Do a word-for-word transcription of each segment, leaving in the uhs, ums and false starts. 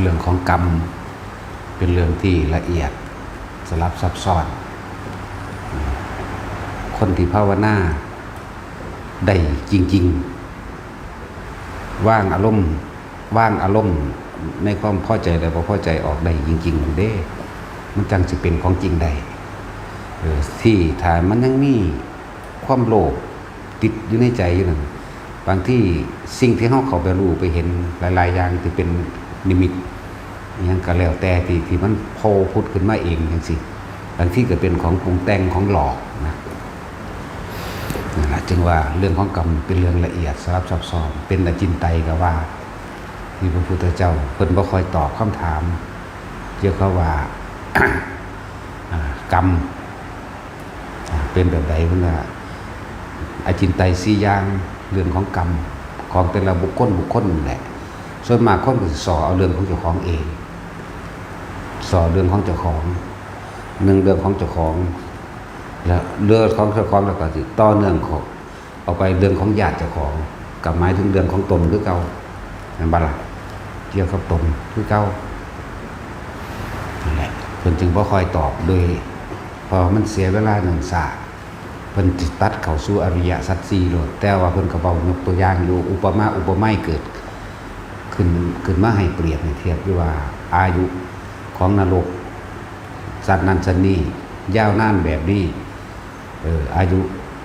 เรื่องของกรรมเป็นเรื่องที่ละเอียดสลับซับซ้อน คนที่ภาวนาได้จริงๆ วางอารมณ์วางอารมณ์ในความพอใจและบ่พอใจออกได้จริงๆ นั่นเด้ มันจังสิเป็นของจริงได้ เออ ที่ถ้ามันยังมีความโลภติดอยู่ในใจอยู่นั่น บางทีสิ่งที่เฮาเข้าไปรู้ไปเห็นหลายๆ อย่างที่เป็นนิมิตอิหยังก็แล้วแต่ที่ที่มันโผล่ผุดขึ้นมาเองจังซี่ บางทีก็เป็นของปรุงแต่งของหลอกนะ นั่นล่ะ จึงว่าเรื่องของกรรมเป็นเรื่องละเอียดสลับซับซ้อน เป็นอจินไตยก็ว่า ที่พระพุทธเจ้าเพิ่นบ่ค่อยตอบคำถามเกี่ยวกับว่า อ่า กรรม เป็นแบบใดเพิ่นว่า อจินไตยสี่อย่าง เรื่องของกรรมของแต่ละบุคคลบุคคลนั่นแหละ ส่วนมากคนก็สิซ้อเอาเรื่องของเจ้าของเอง ซ้อเรื่องของเจ้าของ หนึ่งเรื่องของเจ้าของ แล้วเรื่องของเจ้าของแล้วก็สิต่อเนื่องเขาเอาไปเรื่องของญาติเจ้าของ ก็หมายถึงเรื่องของตนคือเก่า แม่นบ่ล่ะ เกี่ยวกับตนคือเก่า นั่นแหละ เพิ่นจึงบ่ค่อยตอบโดย เพราะมันเสียเวลาเนิ่นช้า เพิ่นสิตัดเข้าสู่อริยสัจสี่โลด แต่ว่าเพิ่นก็เว้ายกตัวอย่างอยู่ อุปมาอุปไมยเกิดขึ้น ขึ้นมาให้เปรียบให้เทียบอยู่ว่า อายุของนรก สัตว์นั้นสัตว์นี้ ยาวนานแบบนี้ เออ อายุ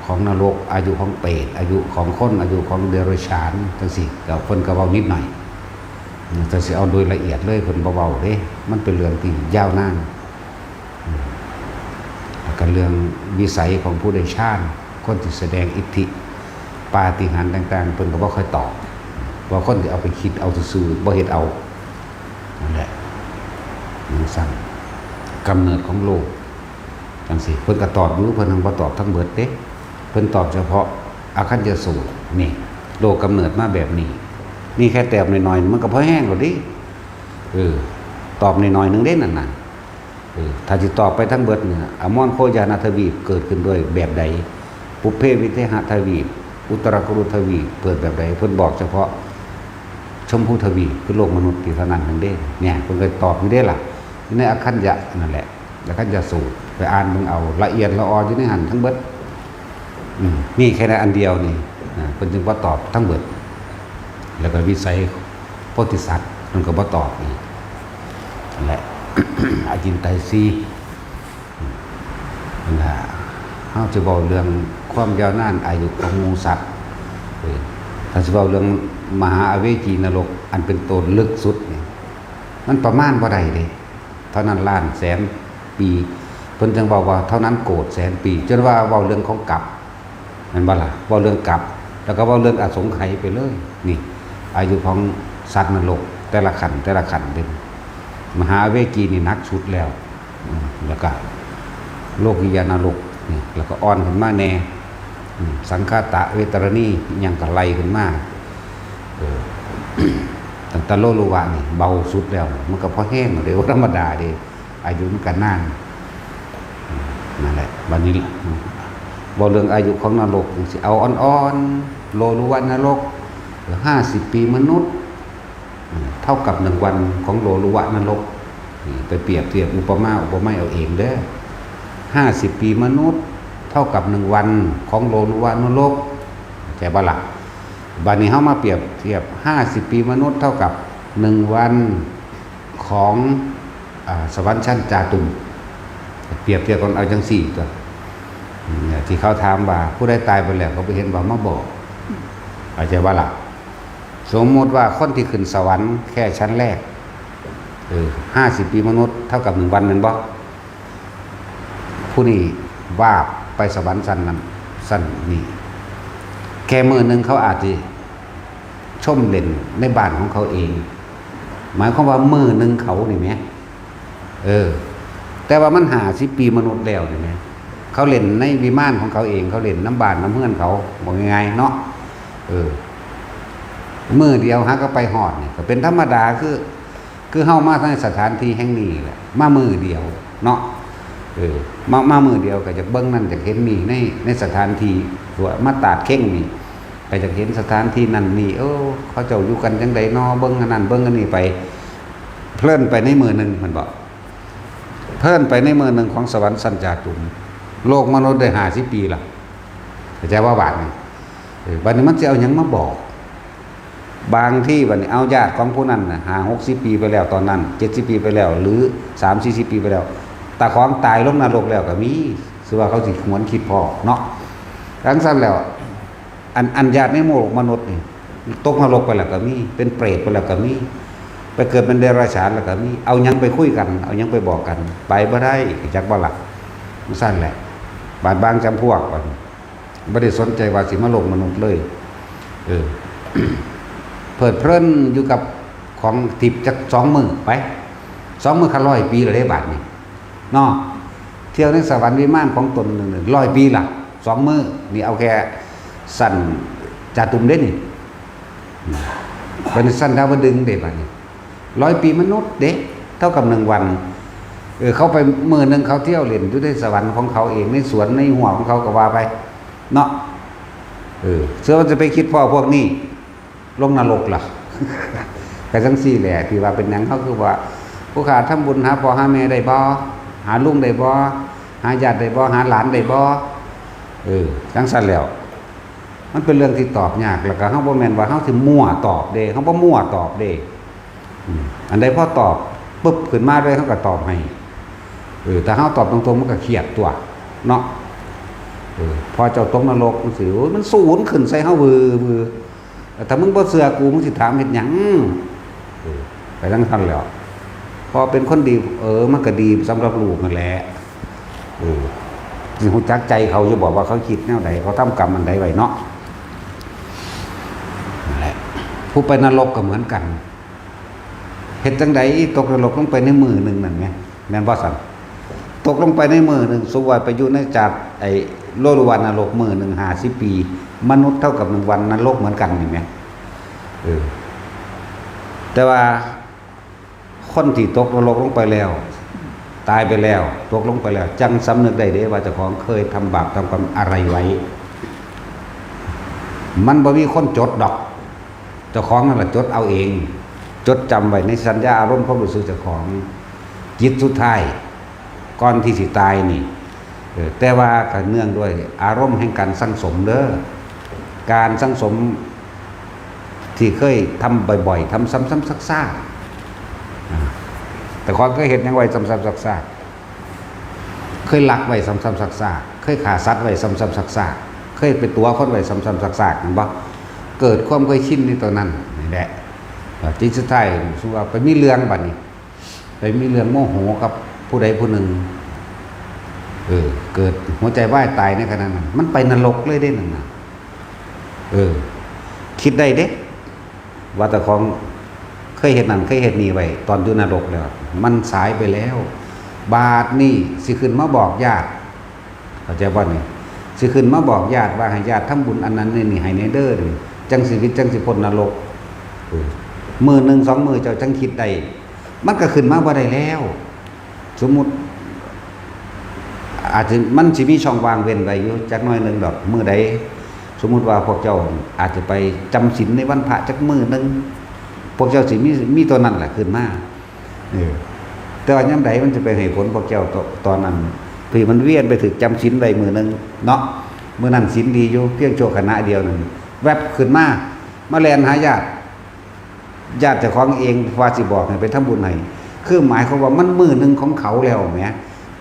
ของนรก อายุของเปรต อายุของคน อายุของเดรัจฉาน จังซี้ ก็เพิ่นก็เว้านิดหน่อย แต่สิเอาโดยละเอียดเลย เพิ่นบ่เว้าเด้ มันเป็นเรื่องที่ยาวนาน อืม แล้วก็เรื่องวิสัยของผู้ได้ฌาน คนที่แสดงอิทธิปาฏิหาริย์ต่างๆ เพิ่นก็บ่ค่อยตอบ เพราะคนที่เอาไปคิดเอาซื่อๆ บ่เฮ็ดเอา นั่นแหละ จังซั่น กำเนิดของโลก จังซี้ เพิ่นก็ตอบอยู่ เพิ่นยังบ่ตอบทั้งเบิดเด้ เพิ่นตอบเฉพาะอคัญญสูตร นี่ โลกกำเนิดมาแบบนี้ นี่แค่แต้มน้อยๆ มันก็พอแฮงแล้วเด้ เออ ตอบน้อยๆ หนึ่งเด้นั่นน่ะ เออ ถ้าสิตอบไปทั้งเบิดเนี่ย อมรโคจานาทวีปเกิดขึ้นด้วยแบบใด ปุพเพวิเทหทวีป อุตราคุรุทวีปเกิดแบบใด เพิ่นบอกเฉพาะชมพูทวีป คือโลกมนุษย์ที่เท่านั้นหนึ่งเด้ เนี่ย เพิ่นก็ตอบอยู่เด้ล่ะ อยู่ในอคัญญะนั่นแหละ อคัญญสูตร ไปอ่านเบิ่งเอา ละเอียดละอออยู่ในหั่นทั้งเบิด อืม นี่แค่นั้นอันเดียวนี่ นะเพิ่นจึงบ่ตอบทั้งเบิด แล้วก็วิสัยโพธิสัตว์ เพิ่นก็บ่ตอบอีก นั่นแหละ อจินไตยสี่ นั่นล่ะ เฮาจะเว้าเรื่องความยาวนานอายุของหมู่สัตว์ เออ ถ้าสิเว้าเรื่องมหาอเวจีนรก อันเป็นโตนลึกสุดนี่ มันประมาณบ่ได้เด้ เท่านั้นล้านแสนปี เพิ่นจังเว้าว่าเท่านั้นโกฏแสนปี จนว่าเว้าเรื่องของกัป แม่นบ่ล่ะ เว้าเรื่องกัป แล้วก็เว้าเรื่องอสงไขยไปเลย นี่ อายุของสัตว์นรก แต่ละขั้น แต่ละขั้นเด้ มหาอเวจีนี่หนักสุดแล้ว อืม แล้วก็โลกิยานรก นี่ แล้วก็อ่อนขึ้นมาแน่ อืม สังคาตะ เวตรณี อิหยังก็ไล่ขึ้นมา เออ ตั้งแต่โลลุวะนี่เบาสุดแล้ว มันก็พอแฮงเด้ บ่ธรรมดาเด้ อายุมันก็นาน อืม นั่นแหละ บัดนี้ อืม เว้าเรื่องอายุของนรกจังซี้ เอาอ่อนๆ โลลุวะนรก ห้าสิบปีมนุษย์ อืม เท่ากับหนึ่งวันของโลลุวะนรก นี่ ไปเปรียบเทียบอุปมาอุปไมยเอาเองเด้อ ห้าสิบปีมนุษย์ เท่ากับหนึ่งวันของโลลุวะนรก เข้าใจบ่ล่ะ บัดนี้เฮามาเปรียบเทียบ ห้าสิบปีมนุษย์เท่ากับหนึ่งวันของ อ่า สวรรค์ชั้นจาตุม เปรียบเทียบกันเอาจังซี่ตัว อืม ที่เขาถามว่าผู้ใดตายไปแล้วเขาไปเห็นว่ามาบอก เข้าใจบ่ล่ะ สมมุติว่าคนที่ขึ้นสวรรค์แค่ชั้นแรก เออ ห้าสิบปีมนุษย์เท่ากับหนึ่งวันแม่นบ่ ผู้นี้วาบไปสวรรค์ชั้นนั้น ชั้นนี้ แค่มื้อหนึ่งเขาอาจสิชมเล่นในบ้านของเขาเอง หมายความว่ามื้อหนึ่งเขานี่แหม เออ แต่ว่ามันห้าสิบปีมนุษย์แล้วนี่แหม เขาเล่นในวิมานของเขาเอง เขาเล่นนำบ้านนำเฮือนเขา บอกง่ายๆเนาะ เออ มื้อเดียวหาก็ไปฮอดนี่ ก็เป็นธรรมดา คือ คือเฮามาในสถานที่แห่งนี้แหละ มามื้อเดียวเนาะ เออ มา มามื้อเดียวก็อยากเบิ่งนั่นอยากเห็นนี่ ใน ในสถานที่ ว่ามาตาดเข่งนี่ ก็อยากเห็นสถานที่นั่นนี่ เออ เขาเจ้าอยู่กันจั่งใดน้อ เบิ่งอันนั้นเบิ่งอันนี้ไป เพลินไปในมื้อหนึ่ง มันบอก เพลินไปในมื้อหนึ่งของสวรรค์ชั้นจาตุม โลกมนุษย์ได้ห้าสิบปีละ เข้าใจว่าบาดนี้ เออ บาดนี้มันสิเอาหยังมาบอก บางที่บาดนี้เอาญาติของผู้นั้นน่ะ ห้าหกสิบปีไปแล้ว ตอนนั้น เจ็ดสิบปีไปแล้ว หรือ สามสี่สิบปีไปแล้ว ตาของตายลงนรกแล้วก็มี คือว่าเขาสิหวนคิดพ้อเนาะ จั่งซั้นแล้ว อัน อันญาติในโลกมนุษย์นี่ ตกนรกไปแล้วก็มี เป็นเปรตไปแล้วก็มี ไปเกิดเป็นเดรัจฉานแล้วก็มี เอาหยังไปคุยกัน เอาหยังไปบอกกัน ไปบ่ได้ จักบ่ล่ะ จั่งซั้นแหละ บาดบางจำพวก บ่ได้สนใจว่าสิมาโลกมนุษย์เลย เออ เพลิดเพลินอยู่กับของทิพย์จักสองมื้อไป สองมื้อก็ร้อยปีแล้วเด้บาดนี้ เนาะ เที่ยวในสวรรค์วิมานของตนหนึ่งร้อยปีล่ะ สองมื้อ นี่เอาแค่ชั้นจาตุมเด้นี่ เป็นชั้นดาวดึงส์เด้บาดนี้ ร้อยปีมนุษย์เด้ เท่ากับหนึ่งวัน เออ เขาไปมื้อหนึ่งเขาเที่ยวเล่นอยู่ในสวรรค์ของเขาเอง ในสวนในหัวของเขาก็ว่าไป เนาะ เออ เชื่อว่าจะไปคิดพ้อพวกนี้ ลงนรกล่ะ ก็จั่งซี้แหละ ที่ว่าเป็นหยังเขาคือว่า ผู้ข้าทำบุญหาพ่อหาแม่ได้บ่ หาลุงได้บ่ หาญาติได้บ่ หาหลานได้บ่ เออ จั่งซั้นแล้ว มันเป็นเรื่องที่ตอบยาก แล้วก็เฮาบ่แม่นว่าเฮาสิมั่วตอบเด้ เฮาบ่มั่วตอบเด้ อืม อันใดพอตอบปุ๊บขึ้นมาเลย เฮาก็ตอบให้ เออ ถ้าเฮาตอบตรงๆ มันก็เครียดตั๊ว เนาะ เออ พอเจ้าตกนรกจั่งซี้ โอ้ย มันสูนขึ้นใส่เฮา วือ วือ แต่ถ้ามึงบ่เชื่อกู มึงสิถามเฮ็ดหยัง เออ ไปจั่งซั้นแล้ว พอเป็นคนดี เออ มันก็ดีสำหรับลูกนั่นแหละ เออ สิฮู้จักใจเขาอยู่บ่ ว่าเขาคิดแนวใด เขาทำกรรมอันใดไว้เนาะ นั่นแหละ ผู้ไปนรกก็เหมือนกัน เฮ็ดจั่งใดตกนรกลงไปในมื้อหนึ่งนั่นแหม แม่นบ่ซั่น ตกลงไปในมื้อหนึ่ง สมมุติว่าไปอยู่ในจาด ไอ้โลกวานรกมื้อหนึ่งห้าสิบปี มนุษย์เท่ากับหนึ่งวันนรกเหมือนกันนี่แหม เออ แต่ว่าคนที่ตกนรกลงไปแล้ว ตายไปแล้ว ตกลงไปแล้ว จั่งสำนึกได้เด้ว่าเจ้าของเคยทำบาปทำกรรมอะไรไว้ มันบ่มีคนจดดอก เจ้าของนั่นแหละจดเอาเอง จดจำไว้ในสัญญาอารมณ์ความรู้สึกเจ้าของ จิตสุดท้าย ก่อนที่สิตายนี่ เออ แต่ว่าก็เนื่องด้วยอารมณ์แห่งการสั่งสมเด้อ การสั่งสมที่เคยทำบ่อยๆ ทำซ้ำๆ ซากๆ อ่า แต่ก่อนเคยเฮ็ดหยังไว้ซ้ำๆ ซากๆ เคยลักไว้ซ้ำๆ ซากๆ เคยฆ่าสัตว์ไว้ซ้ำๆ ซากๆ เคยไปตั๋วคนไว้ซ้ำๆ ซากๆ แม่นบ่ เกิดความเคยชินในตัวนั้น นี่แหละ จิตสุดท้าย สมมุติว่าไปมีเรื่องบัดนี้ ไปมีเรื่องโมโหกับผู้ใดผู้หนึ่ง เออ เกิดหัวใจวายตายในขณะนั้น มันไปนรกเลยเด้นั่นน่ะ เออ คิดได้เด้ ว่าเจ้าของเคยเฮ็ดนั่นเคยเฮ็ดนี่ไว้ตอนอยู่นรกแล้ว มันสายไปแล้ว บาดนี้สิขึ้นมาบอกญาติ เข้าใจบ่นี่ สิขึ้นมาบอกญาติว่าให้ญาติทำบุญอันนั้นนี่ให้แหน่เด้อนี่ จั่งชีวิตจั่งสิพ้นนรก เออ มื้อหนึ่งสองมื้อเจ้าจั่งคิดได้ มันก็ขึ้นมาบ่ได้แล้ว สมมุติ อาจจะมันสิมีช่องว่างเว้นไว้อยู่จักหน่อยหนึ่งดอก มื้อใด สมมุติว่าพวกเจ้าอาจจะไปจำศีลในวันพระจักมื้อหนึ่ง พวกเจ้าสิมี มีตัวนั้นแหละขึ้นมา เออ แต่ว่ายามใดมันจะไปให้ผลพวกเจ้าต- ตอนนั้น ที่มันเวียนไปถืกจำศีลไว้มื้อหนึ่งเนาะ มื้อนั้นศีลดีอยู่ เพียงชั่วขณะเดียวหนึ่ง แวบขึ้นมา มาแล่นหาญาติ ญาติเจ้าของเองว่าสิบอกให้ไปทำบุญให้ คือหมายความว่ามันมื้อหนึ่งของเขาแล้วแหม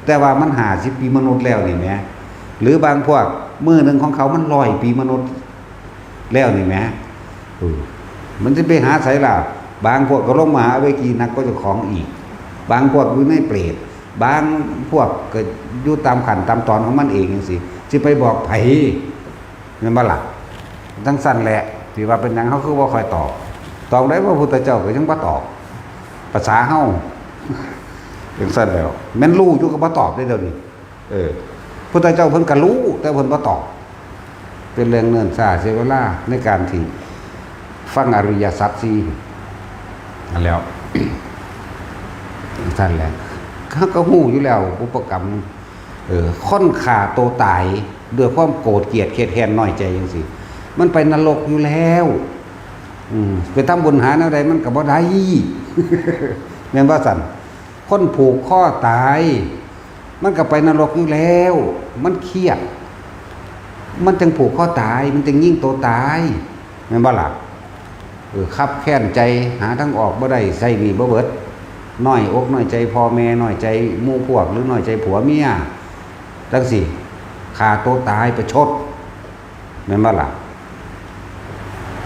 แต่ว่ามันห้าสิบปีมนุษย์แล้วนี่แหม หรือบางพวกมื้อหนึ่งของเขามันร้อยปีมนุษย์แล้วนี่แหม เออ มันสิไปหาไสล่ะ บางพวกก็ลงมหาเวทีหนักกว่าเจ้าของอีก บางพวกอยู่ในเปรต บางพวกก็อยู่ตามขั้นตามตอนของมันเองจั่งซี้ สิไปบอกไผ แม่นบ่ล่ะ จั่งซั้นแหละ ที่ว่าเป็นหยังเฮาคือบ่ค่อยตอบ ตอบได้พระพุทธเจ้าก็ยังบ่ตอบ ภาษาเฮา จั่งซั้นแล้ว แม่นรู้อยู่ก็บ่ตอบได้เดี๋ยวนี้ เออ พุทธเจ้าเพิ่นก็รู้ แต่เพิ่นบ่ตอบ เป็นเรื่องเนิ่นช้าเสียเวลาในการที่ฟังอริยสัจสี่ นั่นแหล้ว จั่งซั้นแหละ เขาก็รู้อยู่แล้ว บุพกรรม เออ คนฆ่าตัวตายด้วยความโกรธเกลียดเคียดแค้นน้อยใจจั่งซี้ มันไปนรกอยู่แล้ว อืม ไปทำบุญหาแนวใดมันก็บ่ได้ แม่นบ่ซั่น? คนผูกคอตาย มันก็ไปนรกอยู่แล้ว มันเครียด มันจั่งผูกคอตาย มันจั่งยิงตัวตาย แม่นบ่ล่ะ? เออ คับแค้นใจ หาทางออกบ่ได้ ใช้หนี้บ่เบิด น้อยอกน้อยใจพ่อแม่ น้อยใจหมู่พวก หรือน้อยใจผัวเมีย จั่งซี้ ฆ่าตัวตาย ประชด แม่นบ่ล่ะ?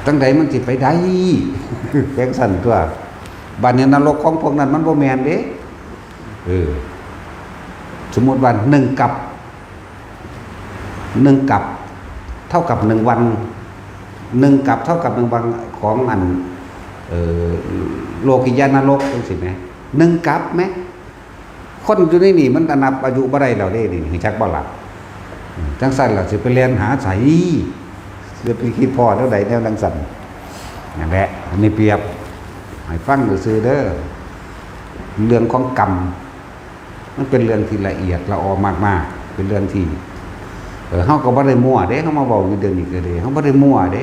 จั่งใดมันสิไปได้ จั่งซั่นตั๊ว บัดนี้นรกของพวกนั้นมันบ่แม่นเด้ เออ สมมุติว่าหนึ่งกัป หนึ่งกัป เท่ากับหนึ่งวัน หนึ่งกัปเท่ากับหนึ่งวันของอัน เอ่อ โลกิยานรกจั่งซี้แหม หนึ่งกัปแหม คนอยู่ในนี่มันนับอายุบ่ได้แล้วเด้ นี่ รู้จักบ่ล่ะ? อืม จั่งซั่นล่ะ สิไปแล่นหาไส สิไปคิดพ้อแนวใดแนวจั่งซั่น นั่นแหละ อันนี้เปรียบให้ฟังซื่อๆเด้อ เรื่องของกรรม มันเป็นเรื่องที่ละเอียดละออมากๆ เป็นเรื่องที่ เออ เฮาก็บ่ได้มั่วเด้ เฮามาเว้าอยู่เดี๋ยวนี้ก็ดี เฮาบ่ได้มั่วเด้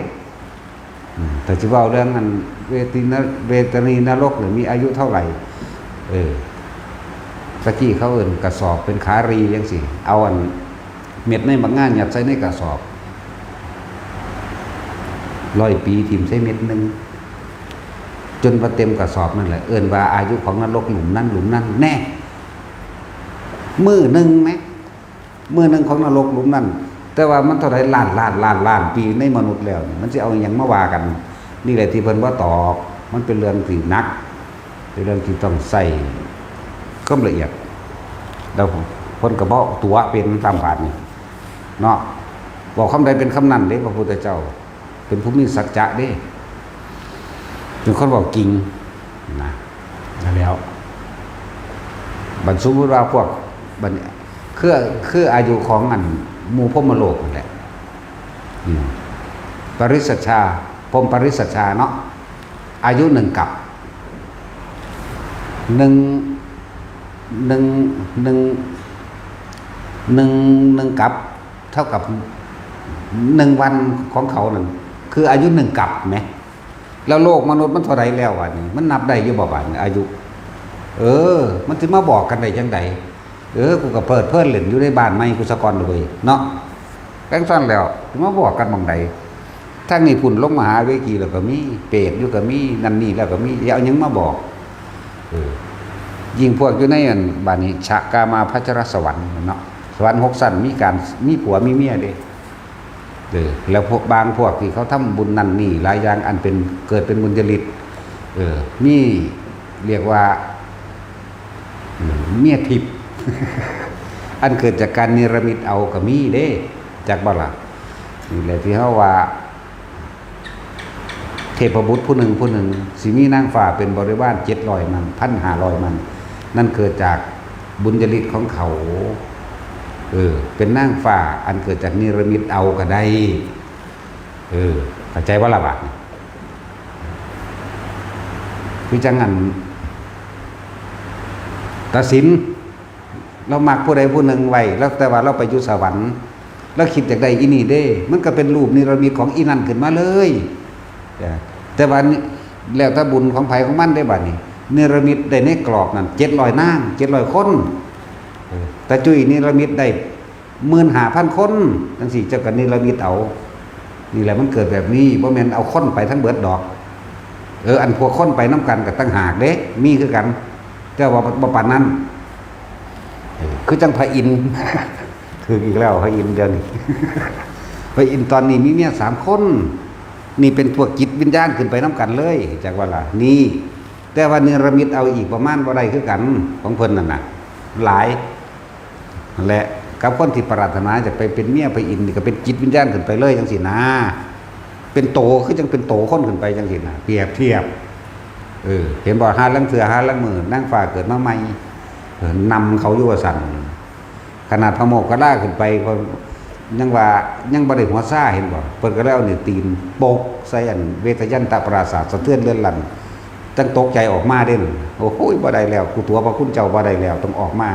อืม แต่สิเว้าเรื่องอันเวทีน- เวทนีนรกเนี่ยมีอายุเท่าไหร่ เออ ตะกี้เขาเอิ้นกระสอบเป็นขารีจั่งซี้ เอาอันเม็ดในบักง่ายัดใส่ในกระสอบ ร้อยปีถิ่มใส่เม็ดหนึ่ง จนว่าเต็มกระสอบนั่นแหละ เอิ้นว่าอายุของนรกหลุมนั้นหลุมนั้น แน่ มื้อหนึ่งแหม มื้อหนึ่งของนรกหลุมนั้น แต่ว่ามันเท่าใดล้านล้านล้านล้านปีในมนุษย์แล้วนี่ มันสิเอาอิหยังมาว่ากัน นี่แหละที่เพิ่นบ่ตอบ มันเป็นเรื่องที่หนัก เป็นเรื่องที่ต้องใช้ความละเอียด แล้วเพิ่นก็บ่ตั๋วเป็นตามบาดนี้เนาะ เว้าคำใดเป็นคำนั้นเด้ พระพุทธเจ้า เป็นผู้มีสัจจะเด้ เป็นคนเว้าจริงนะ นั่นแหล้ว บัดสมมุติว่าพวก บัดนี้ คือ คืออายุของอันหมู่พรหมโลกนั่นแหละ อืม ปริสสัชชา พรหมปริสสัชชาเนาะ อายุหนึ่งกัป หนึ่ง หนึ่ง หนึ่ง หนึ่ง หนึ่งกัป เท่ากับหนึ่งวันของเขานั่น คืออายุหนึ่งกัปแหม แล้วโลกมนุษย์มันเท่าใดแล้วบาดนี้ มันนับได้อยู่บ่บาดนี้ อายุ เออ มันสิมาบอกกันได้จั่งใด เออ กูก็เพลิดเพลินเล่นอยู่ในบ้านใหม่กูซะก่อนเด้อเว้ย เนาะ จั่งซั่นแล้ว สิมาบอกกันหม่องใด ทางนี้พุ้นลงมหาเวทีแล้วก็มี เปรตอยู่ก็มี นั่นนี่แล้วก็มี สิเอาหยังมาบอก เออ ยิ่งพวกอยู่ในอัน บาดนี้ ชะกามาพัชรสวรรค์เนาะ สวรรค์หกชั้น มีการ มีผัวมีเมียเด้ เออ แล้วพวกบางพวกที่เขาทำบุญนั่นนี่หลายอย่าง อันเป็น เกิดเป็นบุญญาฤทธิ์ เออ มี เรียกว่า อืม เมียทิพย์ อันเกิดจากการเนรมิตเอาก็มีเด้ จักบ่ล่ะ? นี่แหละที่เฮาว่า เทพบุตรผู้หนึ่งผู้หนึ่ง สิมีนางฟ้าเป็นบริวารเจ็ดร้อยมัน พันห้าร้อยมัน นั่นเกิดจากบุญญาฤทธิ์ของเขา เออ เป็นนางฟ้าอันเกิดจากเนรมิตเอาก็ได้ เออ เข้าใจบ่ล่ะบาดนี้? คือจั่งอัน ตาสิน ลาวมักผู้ใดผู้หนึ่งไว้ แล้วแต่ว่าลาวไปอยู่สวรรค์ ลาวคิดอยากได้อีนี่เด้ มันก็เป็นรูปเนรมิตของอีนั่นขึ้นมาเลย แต่ว่านี่ แล้วแต่บุญของไผของมันเด้บาดนี้ เนรมิตได้ในกรอบนั่น เจ็ดร้อยนาง เจ็ดร้อยคน เออ ตาจุ้ยเนรมิตได้ หมื่นห้าพันคน จั่งซี้ เจ้าก็เนรมิตเอา นี่แหละมันเกิดแบบนี้ บ่แม่นเอาคนไปทั้งเบิดดอก เออ อันพวกคนไปนำกันก็ต่างหากเด้ มีคือกัน แต่ว่าบ่ปานนั้น เออ คือจั่งพระอินทร์ ถืกอีกแล้ว พระอินทร์เดี๋ยวนี้ พระอินทร์ตอนนี้มีเมียสามคน นี่เป็นพวกจิตวิญญาณขึ้นไปนำกันเลย จักว่าล่ะ นี่ แต่ว่าเนรมิตเอาอีกประมาณบ่ได้คือกัน ของเพิ่นนั่นน่ะ หลาย นั่นแหละ กับคนที่ปรารถนาจะไปเป็นเมียพระอินทร์นี่ก็เป็นจิตวิญญาณขึ้นไปเลยจั่งซี้นะ เป็นโต คือจั่งเป็นโตคนขึ้นไปจั่งซี้นะ เปรียบเทียบ เออ เห็นบ่ ห่าลางเทื่อห่าลางมื้อนางฟ้าเกิดมาใหม่ เออ นำเขาอยู่ว่าซั่น ขนาดพระโมคคัลลาขึ้นไป เพิ่นยังว่า ยังบ่ได้หัวซา เห็นบ่ เพิ่นก็เลยเอานี่ตีนโปกใส่อันเวทยันตปราสาท สะเทือนเรือนลั่น จั่งตกใจออกมาเด้ โอ้โห บ่ได้แล้ว กูตั๋วพระคุณเจ้าบ่ได้แล้ว ต้องออกมา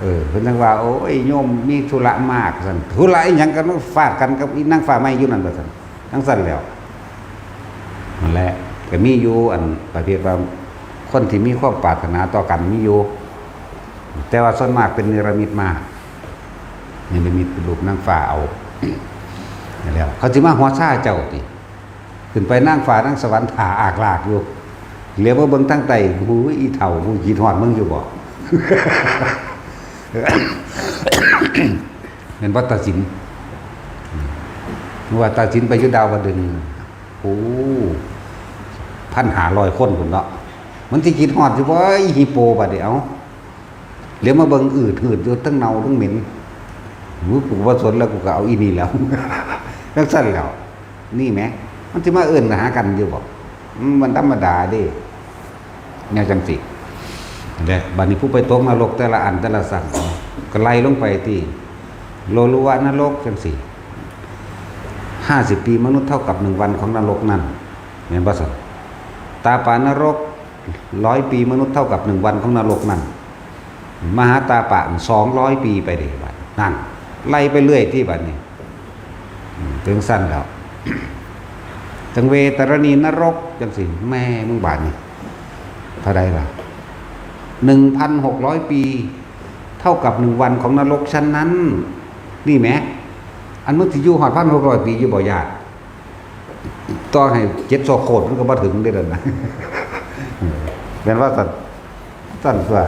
เออ เพิ่นจั่งว่า โอ้ย โยมมีธุระมาก ซั่น ธุระอีหยังกัน มาฟาดกันกับอีนางฟ้าใหม่อยู่นั่น ว่าซั่น จั่งซั่นแล้ว นั่นแหละ ก็มีอยู่อันประเภทว่า คนที่มีความปรารถนาต่อกันมีอยู่ แต่ว่าส่วนมากเป็นเนรมิตมา เนรมิตเป็นรูปนางฟ้าเอา แล้วเขาสิมาหัวซ่าเจ้าติ ขึ้นไปนางฟ้านางสวรรค์ถ่าอากลากอยู่ เหลียวมาเบิ่งทางใต้ หูย อีเฒ่า กูคิดฮอดมึงอยู่บ่ แม่นบ่ ตาสิน ว่าตาสินไปอยู่ดาวดึงส์ โอ้ พันห้าร้อยคนพุ้นเนาะ มันสิคิดฮอดอยู่บ่ อีฮิปโปบัดนี้ เอ้า เหลียวมาเบิ่งอืดหืดอยู่ ทั้งเน่าทั้งเหม็น หู กูบ่สนแล้ว กูก็เอาอีนี่แล้ว จั่งซั่นแหล้ว นี่แหม มันสิมาเอิ้นหากันอยู่บ่ อืม มันธรรมดาเด้ แนวจั่งซี้ เด้ บัดนี้ผู้ไปตกนรกแต่ละอันแต่ละสัน ก็ไล่ลงไปที่ โลลุวะนรกจั่งซี้ ห้าสิบปีมนุษย์เท่ากับหนึ่งวันของนรกนั่น แม่นบ่ซั่น ตาปะนรก ร้อยปีมนุษย์เท่ากับหนึ่งวันของนรกนั่น มหาตาปะ สองร้อยปีไปเด้บัด นั่น ไล่ไปเรื่อยที่บัดนี้ อืม ถึงซั่นแล้ว ถึงเวตรณีนรกจั่งซี้ แม่มึงบาดนี้ เท่าใดล่ะ หนึ่งพันหกร้อยปี เท่ากับหนึ่งวันของนรกชั้นนั้น นี่แหม อันมึงสิอยู่ฮอดพันหกร้อยปีอยู่บ่ ญาติ ต่อให้เจ็ดซอกโคตรมันก็บ่ถึงเด้อนั่นน่ะ แม่นว่าซั่น ซั่นตัว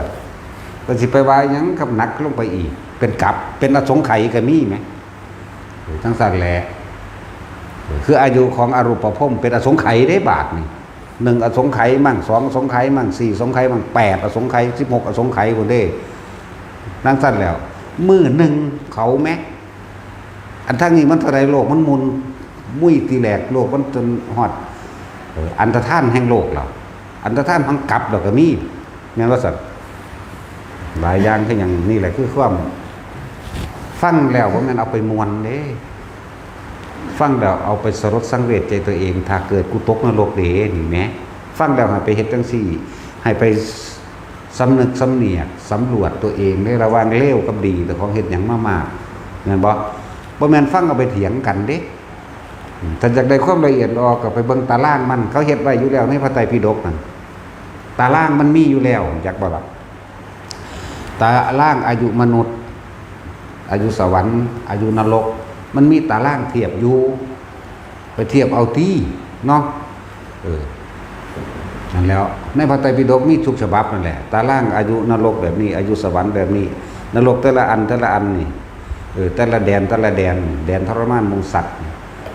ก็สิไปว่าหยังกับหนักลงไปอีก เป็นกับ เป็นอสงไขยก็มีแหม เออ จั่งซั่นแหละ เออ คืออายุของอรูปภพเป็นอสงไขยเด้บาดนี่ หนึ่งอสงไขยมั่ง สองอสงไขยมั่ง สี่อสงไขยมั่ง แปดอสงไขย สิบหกอสงไขยพุ้นเด้ จั่งซั่นแล้ว มื้อหนึ่งเขาแหม อันทางนี้มันเท่าใด โลกมันหมุน มุ้ยตีแหลก โลกมันจนฮอด เอ่อ อันตรธานแห่งโลกแล้ว อันตรธานของกับแล้วก็มี แม่นว่าซั่น หลายอย่างคือหยัง นี่แหละคือความ ฟังแล้วบ่แม่นเอาไปม่วนเด้ ฟังแล้วเอาไปสลดสังเวชใจตัวเอง ถ้าเกิดกูตกนรกเด้ นี่แหม ฟังแล้วให้ไปเฮ็ดจั่งซี้ ให้ไปสำนึกสำเนียก สำรวจตัวเองในระหว่างเลวกับดี เจ้าของเฮ็ดหยังมามาก แม่นบ่ บ่แม่นฟังเอาไปเถียงกันเด้ อืม ถ้าอยากได้ความละเอียดอ่อนก็ไปเบิ่งตารางมัน เขาเฮ็ดไว้อยู่แล้วในพระไตรปิฎกนั่น ตารางมันมีอยู่แล้ว จักบ่ล่ะ ตารางอายุมนุษย์ อายุสวรรค์ อายุนรก มันมีตารางเทียบอยู่ ไปเทียบเอาติเนาะ เออ นั่นแหล้ว ในพระไตรปิฎกมีทุกฉบับนั่นแหละ ตารางอายุนรกแบบนี้ อายุสวรรค์แบบนี้ นรกแต่ละอันแต่ละอันนี่ เออ แต่ละแดนแต่ละแดน แดนทรมานหมู่สัตว์นี่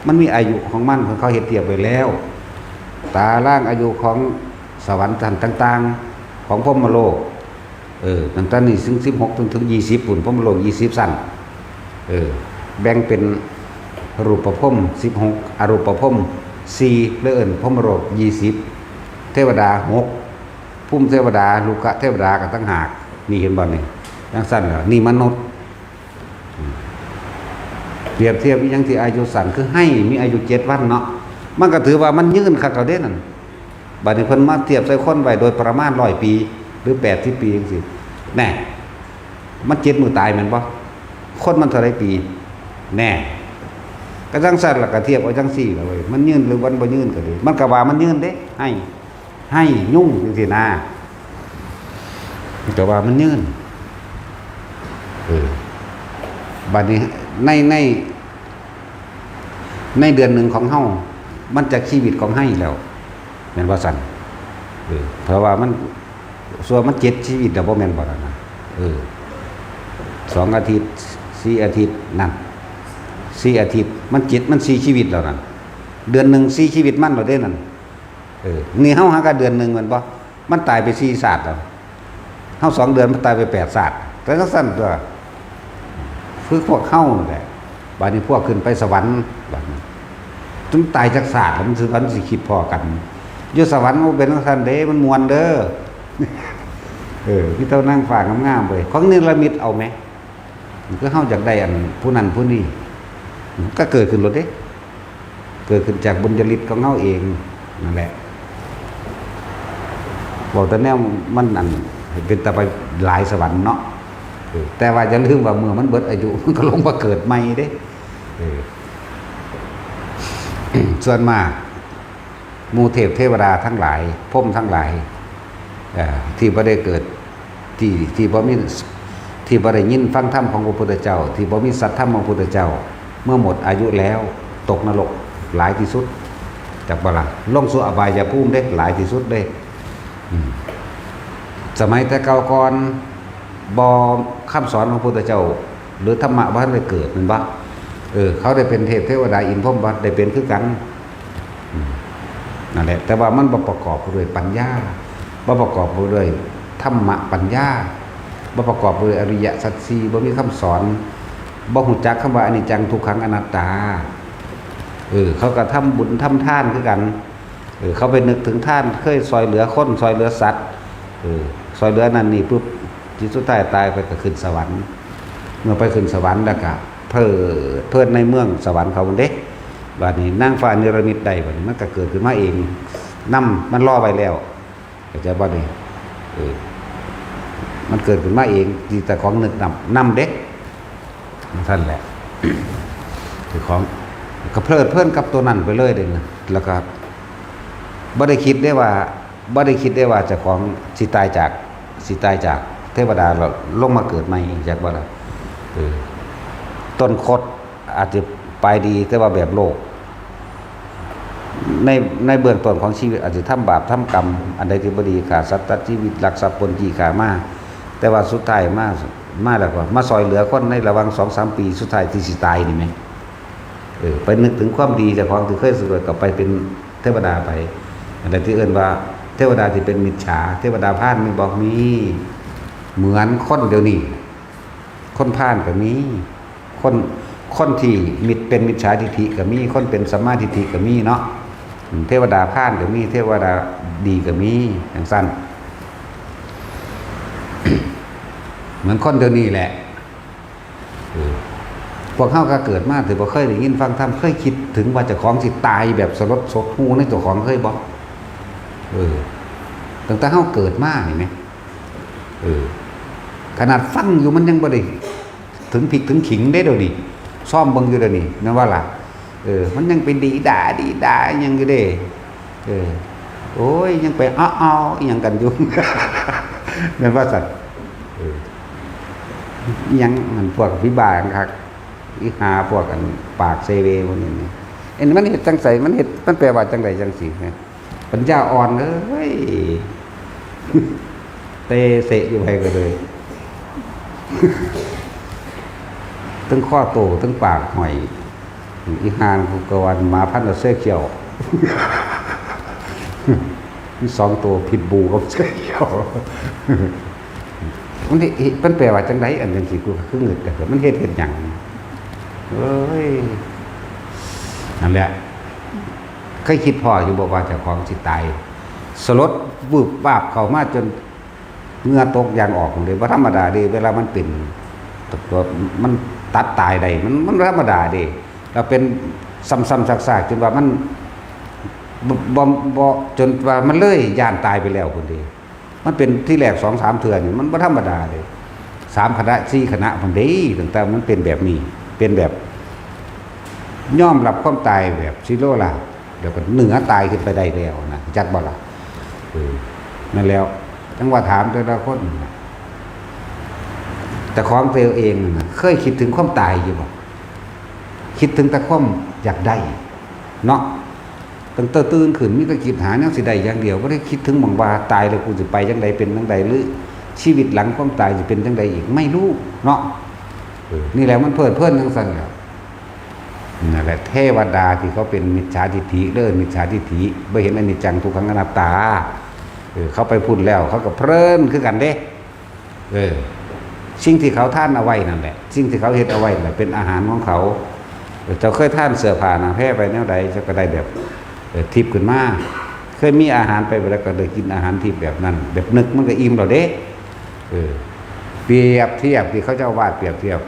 มันมีอายุของมัน เขาเฮ็ดเทียบไว้แล้ว ตารางอายุของสวรรค์ชั้นต่างๆ ของพรหมโลก เออ ตั้งแต่นี้ถึงสิบหก จนถึงยี่สิบพุ้น พรหมโลกยี่สิบชั้น เออ แบ่งเป็นรูปภพสิบหก อรูปภพสี่ เลยเอิ้นพรหมโลกยี่สิบ เทวดาหก ภูมิเทวดา ลูกเทวดาก็ต่างหาก นี่เห็นบ่นี่ จั่งซั่นล่ะ นี่มนุษย์ อืม เปรียบเทียบอีหยังที่อายุสั้น คือไฮ่มีอายุเจ็ดวันเนาะ มันก็ถือว่ามันยืนคักแล้วเด้นั่น บัดนี้เพิ่นมาเทียบใส่คนไว้โดยประมาณร้อยปี หรือแปดสิบปีจั่งซี้ แน่ มันเจ็ดมื้อตายแม่นบ่ คนมันเท่าใดปี แน่ ก็จั่งซั่นล่ะ ก็เทียบเอาจั่งซี้ล่ะเว้ย มันยืนหรือมันบ่ยืนก็ดี มันก็ว่ามันยืนเด้ ไฮ่ ไฮ่ ยุงจั่งซี้นะ มันก็ว่ามันยืน เออ บัดนี้ใน ใน ในเดือนหนึ่งของเฮา มันจักชีวิตของไฮ่แล้ว แม่นบ่ซั่น เออ เพราะว่ามัน ส่วนมันเจ็ดชีวิตแล้ว บ่แม่นบ่นั่นน่ะ เออ สองอาทิตย์ สี่อาทิตย์ นั่น สี่อาทิตย์ มันเจ็ด มันสี่ชีวิตแล้วนั่น เดือนหนึ่งสี่ชีวิตมันแล้วเด้นั่น เออ นี่เฮาหากันเดือนหนึ่งแม่นบ่ มันตายไปสี่ชาติแล้ว เฮาสองเดือนมันตายไปแปดชาติ แต่จั่งซั่นตัว คือพวกเฮานั่นแหละ บัดนี้พวกขึ้นไปสวรรค์ บัดนี้ มันตายจักชาติแล้ว มันสิ มันสิคิดพ้อกัน อยู่สวรรค์มันเป็นจั่งซั่นเด้ มันม่วนเด้อ เออ มีแต่นางฟ้างามๆเว้ย ของเนรมิตเอาแหม คือเฮาอยากได้อันผู้นั้นผู้นี้ ก็เกิดขึ้นโลดเด้ เกิดขึ้นจากบุญญาฤทธิ์ของเฮาเองนั่นแหละ บอกแต่แนวมันอันเป็นตาไปหลายสวรรค์เนาะ เออ แต่ว่าอย่าลืมว่าเมื่อมันเบิดอายุ มันก็ลงมาเกิดใหม่เด้ เออ ส่วนมาก หมู่เทพเทวดาทั้งหลาย พรหมทั้งหลาย อ่าที่บ่ได้เกิดที่ที่บ่มีที่บ่ได้ยินฟังธรรมของพระพุทธเจ้า ที่บ่มีสัตธรรมของพระพุทธเจ้า เมื่อหมดอายุแล้วตกนรกหลายที่สุด จักบ่ล่ะ ลงสู่อบายภูมิเด้หลายที่สุดเด้ อืม สมัยแต่เก่าก่อนบ่ คำสอนของพระพุทธเจ้า หรือธรรมะบ่ทันได้เกิดแม่นบ่ เออ เขาได้เป็นเทพเทวดาอินทร์พรหมบ่ได้เป็นคือกัน อืม นั่นแหละ แต่ว่ามันบ่ประกอบด้วยปัญญา บ่ประกอบด้วยธรรมะปัญญา บ่ประกอบด้วยอริยสัจสี่ บ่มีคำสอน บ่ฮู้จักคำว่าอนิจจังทุกขังอนัตตา เออ เขาก็ทำบุญทำทานคือกัน เออ เขาไปนึกถึงทาน เคยซอยเหลือคน ซอยเหลือสัตว์ เออ ซอยเหลือนั่นนี่ปุ๊บ จิตสุดท้ายตายไปก็ขึ้นสวรรค์ เมื่อไปขึ้นสวรรค์แล้วก็เพลิดเพลินในเมืองสวรรค์เขาเด้ บัดนี้นางฟ้าเนรมิตได้ บัดนี้มันก็เกิดขึ้นมาเอง นำมันรอไว้แล้ว เข้าใจบ่นี่ เออ มันเกิดขึ้นมาเอง ที่แต่ของนึกนำ นำเด้ นั่นแหละ คือของ ก็เพลิดเพลินกับตัวนั้นไปเลยเด้นะ แล้วก็บ่ได้คิดได้ว่า บ่ได้คิดได้ว่าเจ้าของสิตายจาก สิตายจากเทวดาแล้วลงมาเกิดใหม่ จักบ่ล่ะ เออ ต้นคดอาจจะไปดี แต่ว่าแบบโลก ใน ในเบื้องต้นของชีวิตอาจจะทำบาปทำกรรม อันใดที่บ่ดี ฆ่าสัตว์ตัดชีวิต ลักทรัพย์ ปล้นจี้ฆ่ามา แต่ว่าสุดท้ายมา มาแล้วก็มาซอยเหลือคนในระหว่างสองสามปีสุดท้ายที่สิตายนี่แหม เออ ไปนึกถึงความดีเจ้าของที่เคยสวยก็ไปเป็นเทวดาไป อันใดที่เอิ้นว่าเทวดาที่เป็นมิจฉา เทวดาพาลมีบ่ มี เหมือนคนเดี๋ยวนี้ คนพาลก็มี คน คนที่มิจ เป็นมิจฉาทิฏฐิก็มี คนเป็นสัมมาทิฏฐิก็มีเนาะ อืม เทวดาพาลก็มี เทวดาดีก็มี จั่งซั้น เหมือนคนเดี๋ยวนี้แหละ เออ พวกเฮาก็เกิดมาถือบ่เคยได้ยินฟังธรรม เคยคิดถึงว่าเจ้าของสิตายแบบสลดสดหูในเจ้าของเคยบ่ เออ ตั้งแต่เฮาเกิดมานี่แหม เออ ขนาดฟังอยู่มันยังบ่ได้ถึงพริกถึงขิงเด้เดี๋ยวนี้ ซ่อมเบิ่งอยู่เดี๋ยวนี้ แม่นว่าล่ะ เออ มันยังไปดีด่าดีด่าอิหยังอยู่เด้ เออ โอ้ย ยังไปอ้อๆอิหยังกันอยู่ แม่นว่าซั่น เออ อิหยังมันพวกวิบากคัก อีหาพวกอันปากเซเวพวกนี้นี่ เอ็นมันเฮ็ดจั่งใส มันเฮ็ด มันแปลว่าจั่งใดจั่งซี้แหม ปัญญาอ่อนเอ้ย เตเสะอยู่ไผก็เลย ทั้งคอโต ทั้งปากห้อย อีห่ากูก็ว่าหมาพันธุ์เซเขียว มีสองตัว พิทบูลกับเซเขียว มันเฮ็ด มันแปลว่าจั่งใด อันจั่งซี้ กูก็คืองึดกัน มันเฮ็ด เฮ็ดหยัง เอ้ย นั่นแหละ เคยคิดพ้ออยู่บ่ว่าเจ้าของสิตาย สลดวืบวาบเข้ามาจนเหงื่อตกยางออกเลย บ่ธรรมดาเด้ เวลามันเป็น ตัวมันตัดตายได้ มัน มันบ่ธรรมดาเด้ แล้วเป็นซ้ำๆซากๆจนว่ามัน บ่ บ่ บ่ จนว่ามันเลยย้านตายไปแล้วพุ้นเด้ มันเป็นทีแรกสองสามเทื่อนี่ มันบ่ธรรมดาเด้ สามคณะ สี่คณะพุ้นเด้ ตั้งแต่มันเป็นแบบนี้ เป็นแบบ ยอมรับความตายแบบสิโลราบ แล้วก็เหนือตายขึ้นไปได้แล้วนะ จักบ่ล่ะ เออ นั่นแล้ว จั่งว่าถามแต่ละคนน่ะ แต่ของตัวเองน่ะ เคยคิดถึงความตายอยู่บ่ คิดถึงแต่ความอยากได้ เนาะ ตั้งแต่ตื่นขึ้นมีแต่คิดหาแนวสิได้อย่างเดียว บ่ได้คิดถึงหม่องว่าตายแล้วกูสิไปจั่งใด เป็นจั่งใด หรือชีวิตหลังความตายสิเป็นจั่งใดอีก ไม่รู้ เนาะ เออ นี่แหละมันเพลิดเพลินจั่งซั้นแหละ นั่นแหละ เทวดาที่เขาเป็นมิจฉาทิฏฐิเด้อ มิจฉาทิฏฐิ บ่เห็นอนิจจังทุกขังอนัตตา เออ เขาไปพุ้นแล้ว เขาก็เพลินคือกันเด้ เออ สิ่งที่เขาทานเอาไว้นั่นแหละ สิ่งที่เขาเฮ็ดเอาไว้นั่นแหละ เป็นอาหารของเขา เออ เจ้าเคยทานเสื้อผ้าหนังแพรไปแนวใด เจ้าก็ได้แบบ เออ ทิพย์ขึ้นมา เคยมีอาหารไปแล้วก็ได้กินอาหารทิพย์แบบนั้น แบบนึกมันก็อิ่มแล้วเด้ เออ เปรียบเทียบที่เขาเจ้าวาดเปรียบเทียบ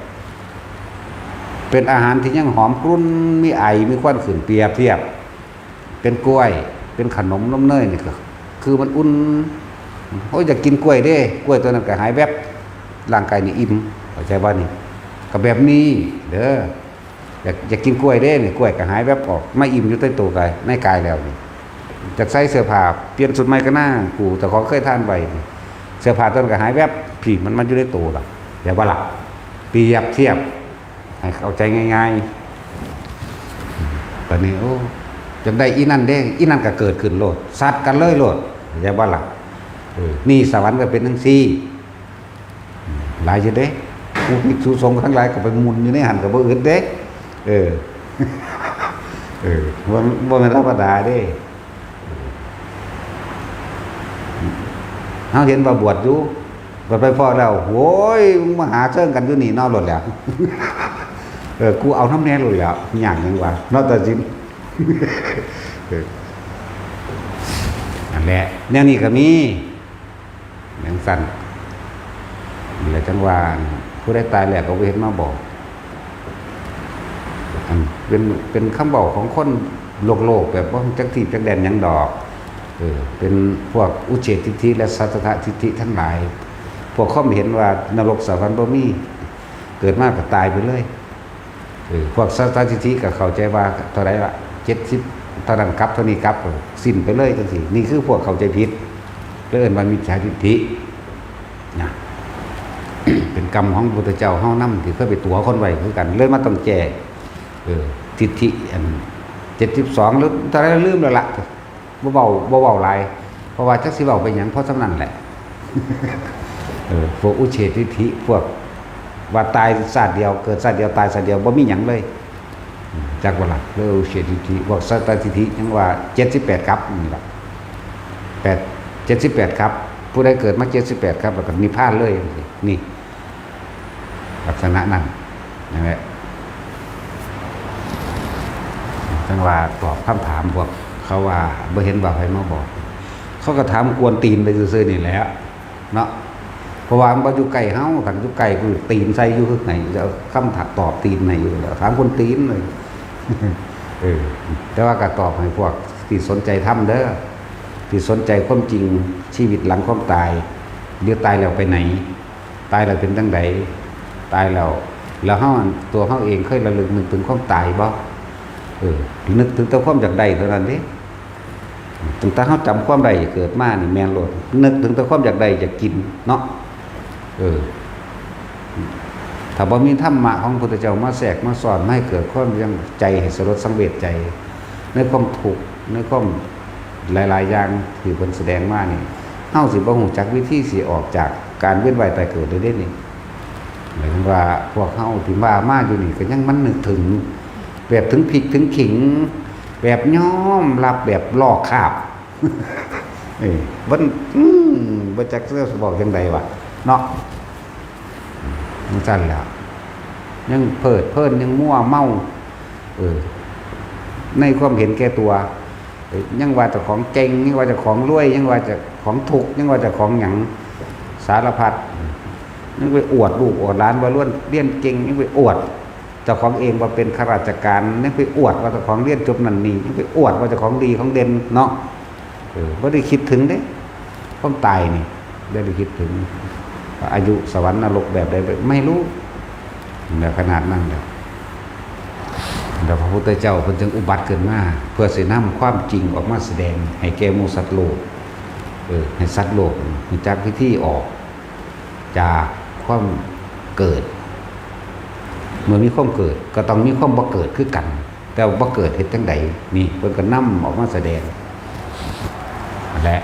เป็นอาหารที่ยังหอมกรุ่น มีไอ มีควันขึ้น เปรียบเทียบ เป็นกล้วย เป็นขนมนมเนยนี่ก็ คือมันอุ่น โอ้ย อยากกินกล้วยเด้ กล้วยตัวนั้นก็หายแวบ ร่างกายนี่อิ่ม เข้าใจบ่นี่ ก็แบบนี้เด้อ อยาก อยากกินกล้วยเด้นี่ กล้วยก็หายแวบออก มาอิ่มอยู่ในตัวกาย ในกายแล้วนี่ จากใส่เสื้อผ้า เปลี่ยนชุดใหม่ก็น่า กูเจ้าของเคยทานไว้ เสื้อผ้าตัวนั้นก็หายแวบ พี่มันมันอยู่ในตู้ละ เดี๋ยวว่าล่ะ เปรียบเทียบ ให้เข้าใจง่ายๆ ตอนนี้ โอ้ จังได้อีนั่นเด้ อีนั่นก็เกิดขึ้นโลด สัตว์กันเลยโลด เดี๋ยวว่าล่ะ เออ นี่สวรรค์ก็เป็นทั้งสี่ หลายอยู่เด้ ผู้ภิกษุสงฆ์ทั้งหลายก็ไปหมุนอยู่ในหันก็บ่อึดเด้ เออ เออ บ่ บ่แม่นธรรมดาเด้ เฮาเห็นว่าบวชอยู่ บัดไปพ้อแล้ว โอ้ย มึงมาหาเชิงกันอยู่นี่เนาะ โลดแล้ว เออ กูเอานำแน่โลดแล้ว ยากหยังวะ เนาะ ตัดสิน เออ นั่นแหละ แนวนี้ก็มี จั่งซั้น นี่แหละจั่งว่า ผู้ใดตายแล้วก็บ่เห็นมาบอก อันเป็น เป็นคำเว้าของคนโลกๆ แบบบ่จักที่จักแดนหยังดอก เออ เป็นพวกอุเฉททิฏฐิและสัตตทิฏฐิทั้งหลาย พวกคอมเห็นว่านรกสวรรค์บ่มี เกิดมาก็ตายไปเลย เออ พวกสัตตทิฏฐิก็เข้าใจว่าเท่าใดวะ เจ็ดสิบ เท่านั้นกลับ เท่านี้กลับ สิ้นไปเลยจั่งซี้ นี่คือพวกเข้าใจผิด เลยเอิ้นว่ามิจฉาทิฏฐินะ เป็นกรรมของพระพุทธเจ้าเฮานำ ที่เคยไปตั๋วคนไว้คือกัน เลยมาต้องแก้ เออ ทิฏฐิอัน เจ็ดสิบสอง หรือเท่าใดลืมแล้วล่ะ บ่เว้า บ่เว้าหลาย เพราะว่าจักสิเว้าไปหยัง เพราะส่ำนั้นแหละ เออ พวกอุเฉททิฏฐิ พวกว่าตายชาติเดียว เกิดชาติเดียว ตายชาติเดียว บ่มีหยังเลย อืม จักว่าล่ะ เรื่องอุเฉททิฏฐิ พวกสัตตทิฏฐิยังว่า เจ็ดสิบแปดกลับนี่ล่ะ แปด เจ็ดสิบแปดกลับ ผู้ใดเกิดมา เจ็ดสิบแปดกลับ แล้วก็นิพพานเลยจั่งซี้ นี่ ลักษณะนั้น นั่นแหละ จั่งว่าตอบคำถามพวกเขาว่า บ่เห็นว่าไผมาบอก เขาก็ถามกวนตีนไปซื่อๆ นี่แหละ เนาะ เพราะว่ามันบ่อยู่ใกล้เฮา คันอยู่ใกล้กูตีนใส่อยู่คือไง จะเอาคำถามตอบตีนให้อยู่แล้ว ถามกวนตีนเลย เออ แต่ว่าก็ตอบให้พวกที่สนใจธรรมเด้อ ที่สนใจความจริงชีวิตหลังความตาย หรือตายแล้วไปไหน ตายแล้วเป็นจั่งใด ตายแล้ว แล้วเฮา ตัวเฮาเองเคยระลึกนึกถึงความตายบ่ เออ นึกถึงแต่ความอยากได้เท่านั้นเด้ ตั้งแต่เฮาจำความได้เกิดมานี่แม่นโลด นึกถึงแต่ความอยากได้อยากกินเนาะ เออ ถ้าบ่มีธรรมะของพระพุทธเจ้ามาแทรกมาสอน มาให้เกิดความยังใจให้สลดสังเวชใจ ในความทุกข์ ในความหลายๆ อย่างที่เพิ่นแสดงมานี่ เฮาสิบ่ฮู้จักวิธีสิออกจากการเวียนว่ายตายเกิดได้เด้นี่ หมายถึงว่าพวกเฮาที่ว่ามาอยู่นี่ก็ยังมันนึกถึง แบบถึงพริกถึงขิง แบบยอมรับแบบลอกคราบ เอ้ย มัน อืม บ่จักสิบอกจั่งใดวะ เนาะ จั่งซั้นแหละ ยังเพลิดเพลิน ยังมัวเมา เออ ในความเห็นแก่ตัว เอ้ย ยังว่าเจ้าของเก่ง ยังว่าเจ้าของรวย ยังว่าเจ้าของถูก ยังว่าเจ้าของหยัง สารพัด ยังไปอวดลูกอวดหลานว่าล้วนเรียนเก่ง ยังไปอวด เจ้าของเองว่าเป็นข้าราชการ ยังไปอวดว่าเจ้าของเรียนจบนั่นนี่ ยังไปอวดว่าเจ้าของดีของเด่นเนาะ เออ บ่ได้คิดถึงเด้ ความตายนี่ บ่ได้คิดถึง อายุสวรรค์นรกแบบใด ไม่รู้ แบบขนาดนั้นแหละ แล้วพระพุทธเจ้าเพิ่นจึงอุบัติขึ้นมา เพื่อสินำความจริงออกมาแสดงให้แก่หมู่สัตว์โลก เออ ให้สัตว์โลกรู้จักวิธีออก จากความเกิด เมื่อมีความเกิดก็ต้องมีความบ่เกิดคือกัน แต่ว่าบ่เกิดเฮ็ดจั่งใด นี่เพิ่นก็นำออกมาแสดง และ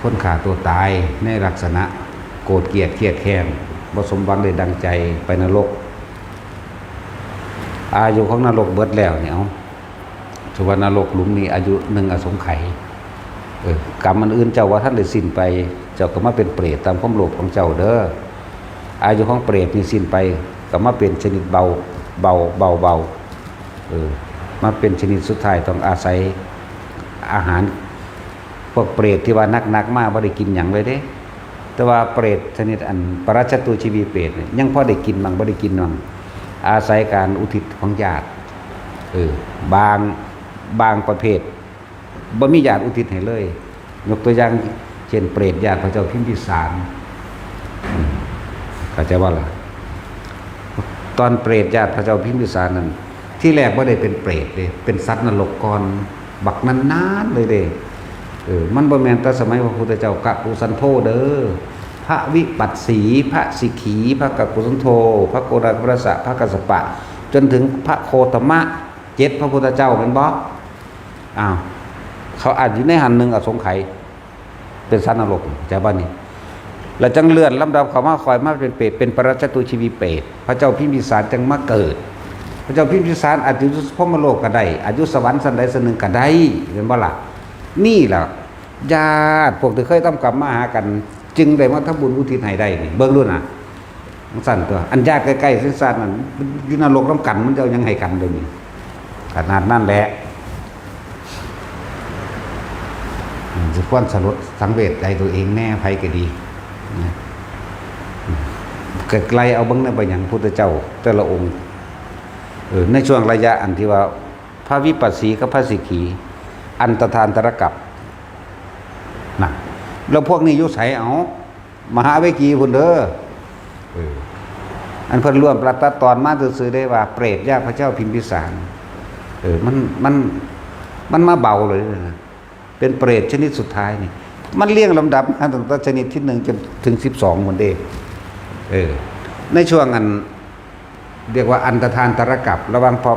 คนฆ่าตัวตายในลักษณะโกรธเกลียดเครียดแค้น บ่สมหวังได้ดังใจ ไปนรก อายุของนรกเบิดแล้วเนี่ย เอา ถือว่านรกหลุมนี้อายุหนึ่งอสงไขย เออ กรรมอันอื่นเจ้าว่าทันได้สิ้นไป เจ้าก็มาเป็นเปรตตามความโลภของเจ้าเด้อ อายุของเปรตนี่สิ้นไป ก็มาเป็นชนิดเบา เบา เบา เบา เออ มาเป็นชนิดสุดท้ายต้องอาศัยอาหาร พวกเปรตที่ว่าหนักๆ มาบ่ได้กินหยังเลยเด้ แต่ว่าเปรตชนิดอันปรัจจตูชีวีเปรตเนี่ย ยังพอได้กินบ้าง บ่ได้กินบ้าง อาศัยการอุทิศของญาติ เออ บาง บางประเภท บ่มีญาติอุทิศให้เลย ยกตัวอย่าง เช่น เปรตญาติพระเจ้าพิมพิสาร อืม เข้าใจบ่ล่ะ ตอนเปรตญาติพระเจ้าพิมพิสารนั่น ที่แรกบ่ได้เป็นเปรตเด้ เป็นสัตว์นรกก่อน บักนานๆเลยเด้ เออ มันบ่แม่นแต่สมัยพระพุทธเจ้า กะกุสันโธเด้อ พระวิปัสสี พระสิกขี พระกะกุสันโธ พระโกณาครัสสะ พระกัสสปะ จนถึงพระโคตมะ เจ็ดพระพุทธเจ้าแม่นบ่ อ้าว เขาอาจอยู่ในหั้นหนึ่งอสงไขย เป็นสัตว์นรก เข้าใจบ่นี่ แล้วจั่งเลื่อนลำดับเข้ามา ค่อยมาเป็นเปรต เป็นปรัจจตุชีวีเปรต พระเจ้าพิมพิสารจั่งมาเกิด พระเจ้าพิมพิสารอาจจะอยู่พรหมโลกก็ได้ อาจอยู่สวรรค์ชั้นใดชั้นหนึ่งก็ได้ แม่นบ่ล่ะ นี่ล่ะ ญาติพวกที่เคยทำกรรมมาหากัน จึงได้มาทำบุญอุทิศให้ได้นี่ เบิ่งดูนะ จั่งซั่นตั๊ว อันญาติใกล้ๆ ซั่นๆ นั่น อยู่นรกนำกัน มันจะเอาหยังให้กันเดี๋ยวนี้ ขนาดนั้นแหละ อืม สิควรสลดสังเวชใจตัวเองแน่ ไผก็ดี นะ อืม ก็ไล่เอาเบิ่งในบัดหยังพุทธเจ้าแต่ละองค์ เออ ในช่วงระยะอันที่ว่าพระวิปัสสีกับพระสิกขี อันตรธานตรกัป นะ แล้วพวกนี้อยู่ไส เอา มหาเวกีพุ้นเด้อ เออ อันเพิ่นล้วนปราตัดตอนมาซื่อๆ ได้ว่าเปรตญาติพระเจ้าพิมพิสาร เออ มัน มัน มันมาเบาเลยนะ เป็นเปรตชนิดสุดท้ายนี่ มันเรียงลำดับมาตั้งแต่ชนิดที่หนึ่งจนถึงสิบสองพุ้นเด้ เออ ในช่วงอัน เรียกว่าอันตรธานตรกัป ระหว่างพระ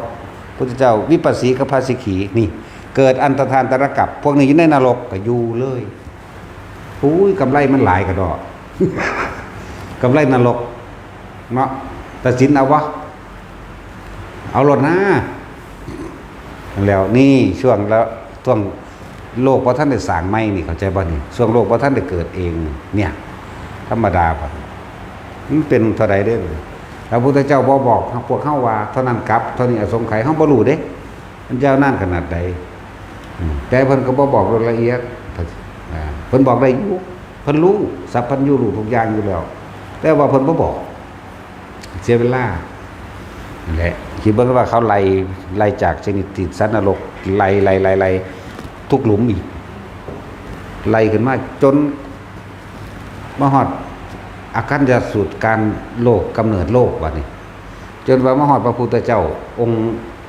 พุทธเจ้าวิปัสสีกับพระสิกขี นี่ เกิดอันตรธานตรกัป พวกนี้อยู่ในนรกก็อยู่เลย อุ้ย กำไรมันหลายกะดอก กำไรนรก เนาะ ตัดสินเอาวะ เอาโลดนะ แล้วนี่ช่วงแล้ว ช่วงโลกบ่ทันได้สร้างใหม่นี่ เข้าใจบ่นี่ ช่วงโลกบ่ทันได้เกิดเอง เนี่ย ธรรมดาบ่ มันเป็นเท่าใดเด้อ พระพุทธเจ้าบ่บอกพวกเฮาว่าเท่านั้นกัป เท่านี้อสงไขย เฮาบ่รู้เด้ มันยาวนานขนาดใด อืม แต่เพิ่นก็บ่บอกโดยละเอียด อ่า เพิ่นบอกได้อยู่ เพิ่นรู้ สัพพัญญูรู้ทุกอย่างอยู่แล้ว แต่ว่าเพิ่นบ่บอก เสียเวลา นั่นแหละ คิดเบิ่งว่าเขาไล่ ไล่จากชนิดที่สัตว์นรก ไล่ ไล่ ไล่ ไล่ ทุกหลุมอีก ไล่ขึ้นมาจนมาฮอดอาคัญญสูตรการโลก กำเนิดโลกบัดนี้ จนว่ามาฮอดพระพุทธเจ้าองค์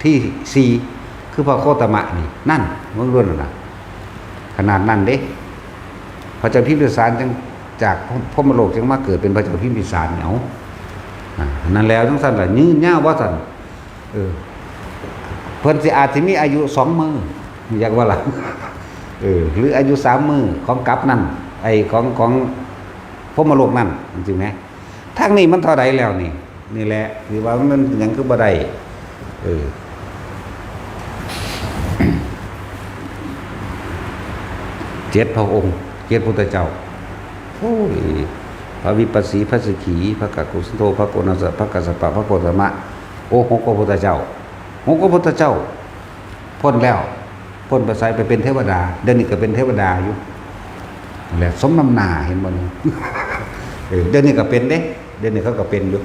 ที่สี่ คือพระโคตมะนี่ นั่น เบิ่งดูนั่นน่ะ ขนาดนั้นเด้ พระเจ้าพิมพิสารจั่งจากพรหมโลกจั่งมาเกิดเป็นพระเจ้าพิมพิสาร เอา อ่า นั่นแล้วจั่งซั่นล่ะ ยืนยาวว่าซั่น เออ เพิ่นสิอาจสิมีอายุสองมื้อ อยากว่าล่ะ เออ หรืออายุสามมื้อของกัปนั่น ไอ้ของ ของพรหมโลกนั่น จั่งซี้แหม ทางนี้มันเท่าใดแล้วนี่ นี่แหละ ที่ว่ามันหยังคือบ่ได้ เออ เจ็ดพระองค์ เจ็ดพุทธเจ้า โอ้ย พระวิปัสสี พระสิกขี พระกะกุสันโธ พระโกณาสะ พระกัสสปะ พระโคตมะ โอ้ หกพระพุทธเจ้า หกพระพุทธเจ้า พ้นแล้ว พ้นไปไส ไปเป็นเทวดา เดี๋ยวนี้ก็เป็นเทวดาอยู่ นั่นแหละ สมน้ำหน้า เห็นบ่นี่ เออ เดี๋ยวนี้ก็เป็นเด้ เดี๋ยวนี้เขาก็เป็นอยู่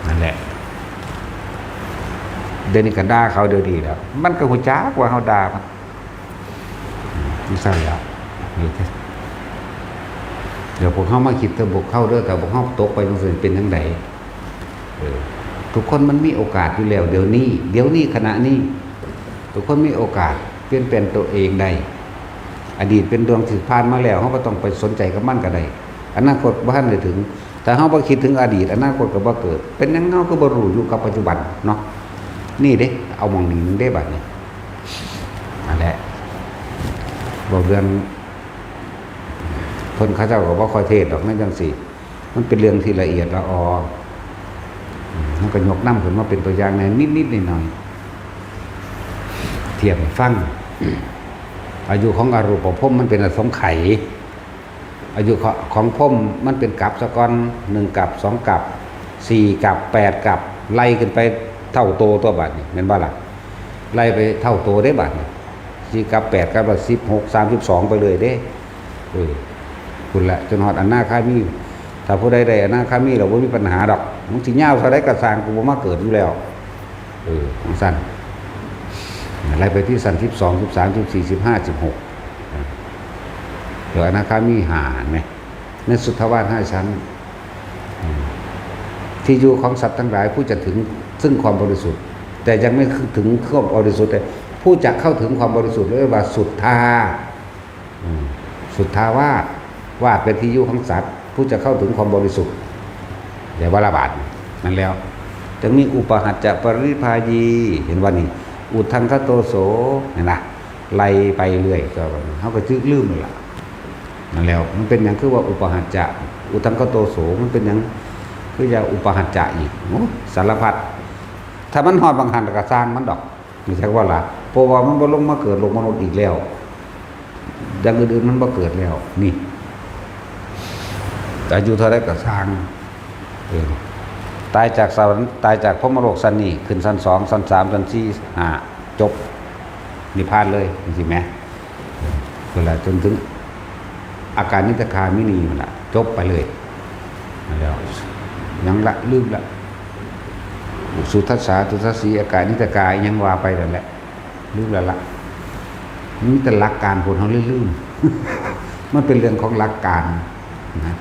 นั่นแหละ เดี๋ยวนี้ก็ด่าเขาเดี๋ยวนี้แล้ว มันก็ฮู้จักว่าเฮาด่ามัน จั่งซั่นล่ะ นี่ เดี๋ยวพวกเฮามาคิดถึงพวกเฮาเด้อ ถ้าพวกเฮาตกไปจั่งซั่นเป็นจั่งใด เออ ทุกคนมันมีโอกาสอยู่แล้ว เดี๋ยวนี้ เดี๋ยวนี้ ขณะนี้ ทุกคนมีโอกาสเปลี่ยนแปลงตัวเองได้ อดีตเป็นเรื่องที่ผ่านมาแล้ว เฮาบ่ต้องไปสนใจกับมันก็ได้ อนาคตบ่ทันได้ถึง ถ้าเฮาบ่คิดถึงอดีต อนาคตก็บ่เกิด เป็นหยังเฮาก็บ่รู้อยู่กับปัจจุบันเนาะ นี่เด้ เอาหม่องนี้หนึ่งเด้บัดนี้ นั่นแหละ เว้าเรื่อง เพิ่นเขาเจ้าก็บ่ค่อยเทศน์ดอก ในจั่งซี้ มันเป็นเรื่องที่ละเอียดละออ อืม มันก็ยกนำขึ้นมาเป็นตัวอย่างแหน่นิดๆหน่อยๆ เทียบให้ฟัง อายุของอรูปพรหมมันเป็นอสงไขย อายุของ ของพรหมมันเป็นกัปซะก่อน หนึ่งกัป สองกัป สี่กัป แปดกัป ไล่ขึ้นไปเท่าโตตั๊วบัดนี้ แม่นบ่ล่ะ ไล่ไปเท่าโตเด้บัดนี้ สี่กัป แปดกัป ละสิบหก สามสิบสอง ไปเลยเด้ เออ พุ้นละ จนฮอดอนาคามี ถ้าผู้ใดได้อนาคามีแล้วบ่มีปัญหาดอก มันสิยาวเท่าใดก็ซ่าง กูบ่มาเกิดอยู่แล้ว เออ จั่งซั่น ไล่ไปที่ชั้นสิบสอง สิบสาม สิบสี่ สิบห้า สิบหก เดี๋ยวอนาคามีห้า เห็นไหม ในสุทธาวาสห้าชั้น อืม ที่อยู่ของสัตว์ทั้งหลายผู้จะถึงซึ่งความบริสุทธิ์ แต่ยังไม่ถึงความบริสุทธิ์เลย ผู้จะเข้าถึงความบริสุทธิ์เรียกว่าสุทธา อืม สุทธาวาส วาสเป็นที่อยู่ของสัตว์ ผู้จะเข้าถึงความบริสุทธิ์ เดี๋ยวว่าละบาท นั่นแล้ว จึงมีอุปหัจจะปริพายี เห็นว่านี่ อุทธังคโตโส เห็นนะ ไล่ไปเรื่อย ก็เขาก็จึกลืมเลยล่ะ นั่นแล้ว มันเป็นอย่างคือว่าอุปหัจจะ อุทธังคโตโส มันเป็นอย่างคือจะอุปหัจจะอีก โอ้ สารพัด ถ้ามันฮอดบางหันก็สร้างมันดอก นี่จักว่าละ เพราะว่ามันบ่ลงมาเกิดโลกมนุษย์อีกแล้ว อย่างอื่นๆมันบ่เกิดแล้ว นี่ อายุเท่าไรก็สร้าง เออ ตายจากสวรรค์ ตายจากพรหมโลกชั้นนี้ ขึ้นชั้นสอง ชั้นสาม ชั้นสี่ ห้า จบ นิพพานเลย จังซี้แหม เวลาจนถึง อาการนิตคามินีนั่นล่ะ จบไปเลย นั่นแล้ว ยังละ ลืมละ สุทัสสา ทุทัสสี อาการนิตกา ยังว่าไปนั่นแหละ ลืมแล้วละ มีแต่หลักการพวกเขาลืมๆ มันเป็นเรื่องของหลักการนะ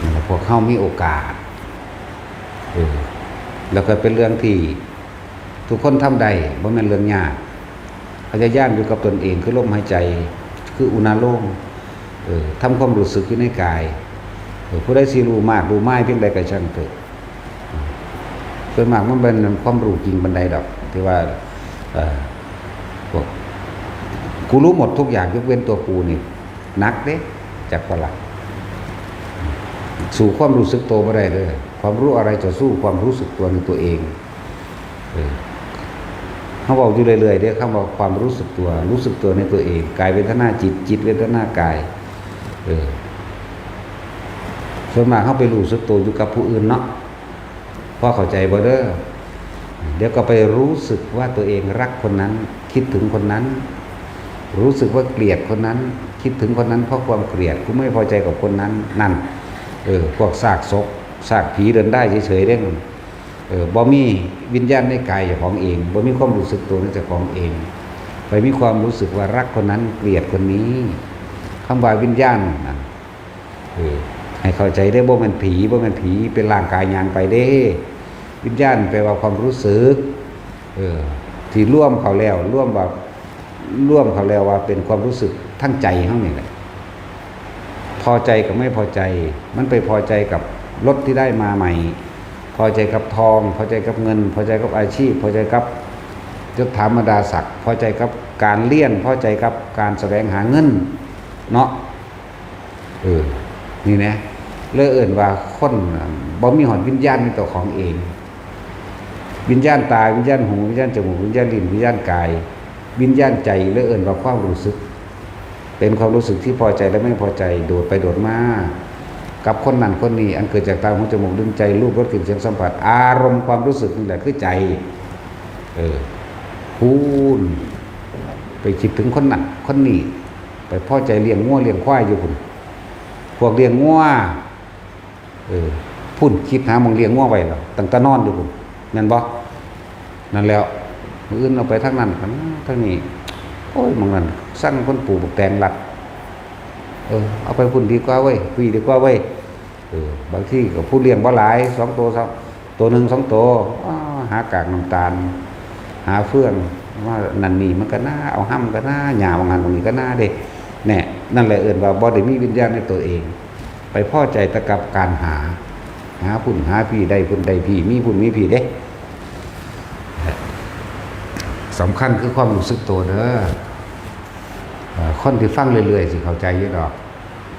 นี่แหละ พวกเขามีโอกาส เออ แล้วก็เป็นเรื่องที่ทุกคนทำได้ บ่แม่นเรื่องยาก พยายามอยู่กับตนเอง คือลมหายใจ คืออุณาโลม เออ ทำความรู้สึกอยู่ในกาย เออ ผู้ใดสิรู้มากรู้มายเพียงใดก็ช่างเถอะ ส่วนมากมันเป็นความรู้จริงปานใดดอก ที่ว่า เอ่อ พวก กูรู้หมดทุกอย่างยกเว้นตัวกูนี่ หนักเด้ จักว่าละ สู้ความรู้สึกตัวบ่ได้เลย ความรู้อะไรจะสู้ความรู้สึกตัวในตัวเอง เออ เขาบอกอยู่เรื่อยๆเด้ คำว่าความรู้สึกตัว รู้สึกตัวในตัวเอง กายเวทนาจิต จิตเวทนากาย เออ ส่วนมากเขาไปรู้สึกตัวอยู่กับผู้อื่นเนาะ พอเข้าใจบ่เด้อ เดี๋ยวก็ไปรู้สึกว่าตัวเองรักคนนั้น คิดถึงคนนั้น รู้สึกว่าเกลียดคนนั้น คิดถึงคนนั้นเพราะความเกลียด กูไม่พอใจกับคนนั้น นั่น เออ พวกซากศพ ซากผีเดินได้เฉยๆเด้ เออ บ่มีวิญญาณในกายเจ้าของเอง บ่มีความรู้สึกตัวในเจ้าของเอง ไปมีความรู้สึกว่ารักคนนั้น เกลียดคนนี้ คำว่าวิญญาณนั่น เออ ให้เข้าใจได้ บ่แม่นผี บ่แม่นผี เป็นร่างกายย่างไปเด้ วิญญาณแปลว่าความรู้สึก เออ ที่รวมเข้าแล้ว รวมว่า รวมเข้าแล้วว่าเป็นความรู้สึกทางใจเฮานี่แหละ พอใจกับไม่พอใจ มันไปพอใจกับรถที่ได้มาใหม่ พอใจกับทอง พอใจกับเงิน พอใจกับอาชีพ พอใจกับยศถาบรรดาศักดิ์ พอใจกับการเรียน พอใจกับการแสวงหาเงิน เนาะ เออ นี่นะ เลยเอิ้นว่าคนบ่มีฮอดวิญญาณในตัวของเอง วิญญาณตา วิญญาณหู วิญญาณจมูก วิญญาณลิ้น วิญญาณกาย วิญญาณใจ เลยเอิ้นว่าความรู้สึก เป็นความรู้สึกที่พอใจและไม่พอใจ โดดไปโดดมา กับคนนั้นคนนี้ อันเกิดจากตา หู จมูก ลิ้น ใจ รูป รส กลิ่น เสียง สัมผัส อารมณ์ความรู้สึกนี่แหละคือใจ เออ พูน ไปคิดถึงคนนั้นคนนี้ ไปพอใจเลี้ยงงัวเลี้ยงควายอยู่พุ้น พวกเลี้ยงงัว เออ พุ้นคิดหาหม่องเลี้ยงงัวไว้แล้ว ตั้งแต่นอนอยู่พุ้น แม่นบ่ นั่นแล้ว มื้ออื่นเอาไปทางนั้นกัน ทางนี้ โอ้ย หม่องนั้น สั่งคนปลูกบักแตงรัด เออ เอาไปพุ้นดีกว่าเว้ย พี่ดีกว่าเว้ย เออ บางทีก็ผู้เลี้ยงบ่หลาย สองตัว สอง ตัวหนึ่ง สองตัว อ้า หากากน้ำตาล หาเฟือง ว่านั่นนี่มันก็น่า เอาห้ำก็น่า หญ้าบางอันตรงนี้ก็น่าเด้ แน่ นั่นแหละเอิ้นว่าบ่ได้มีวิญญาณในตัวเอง ไปพอใจแต่กับการหา หาพุ้นหาพี่ ได้พุ้นได้พี่ มีพุ้นมีพี่เด้ สำคัญคือความรู้สึกตัวเด้อ เอ่อ คนที่ฟังเรื่อยๆสิเข้าใจอยู่ดอก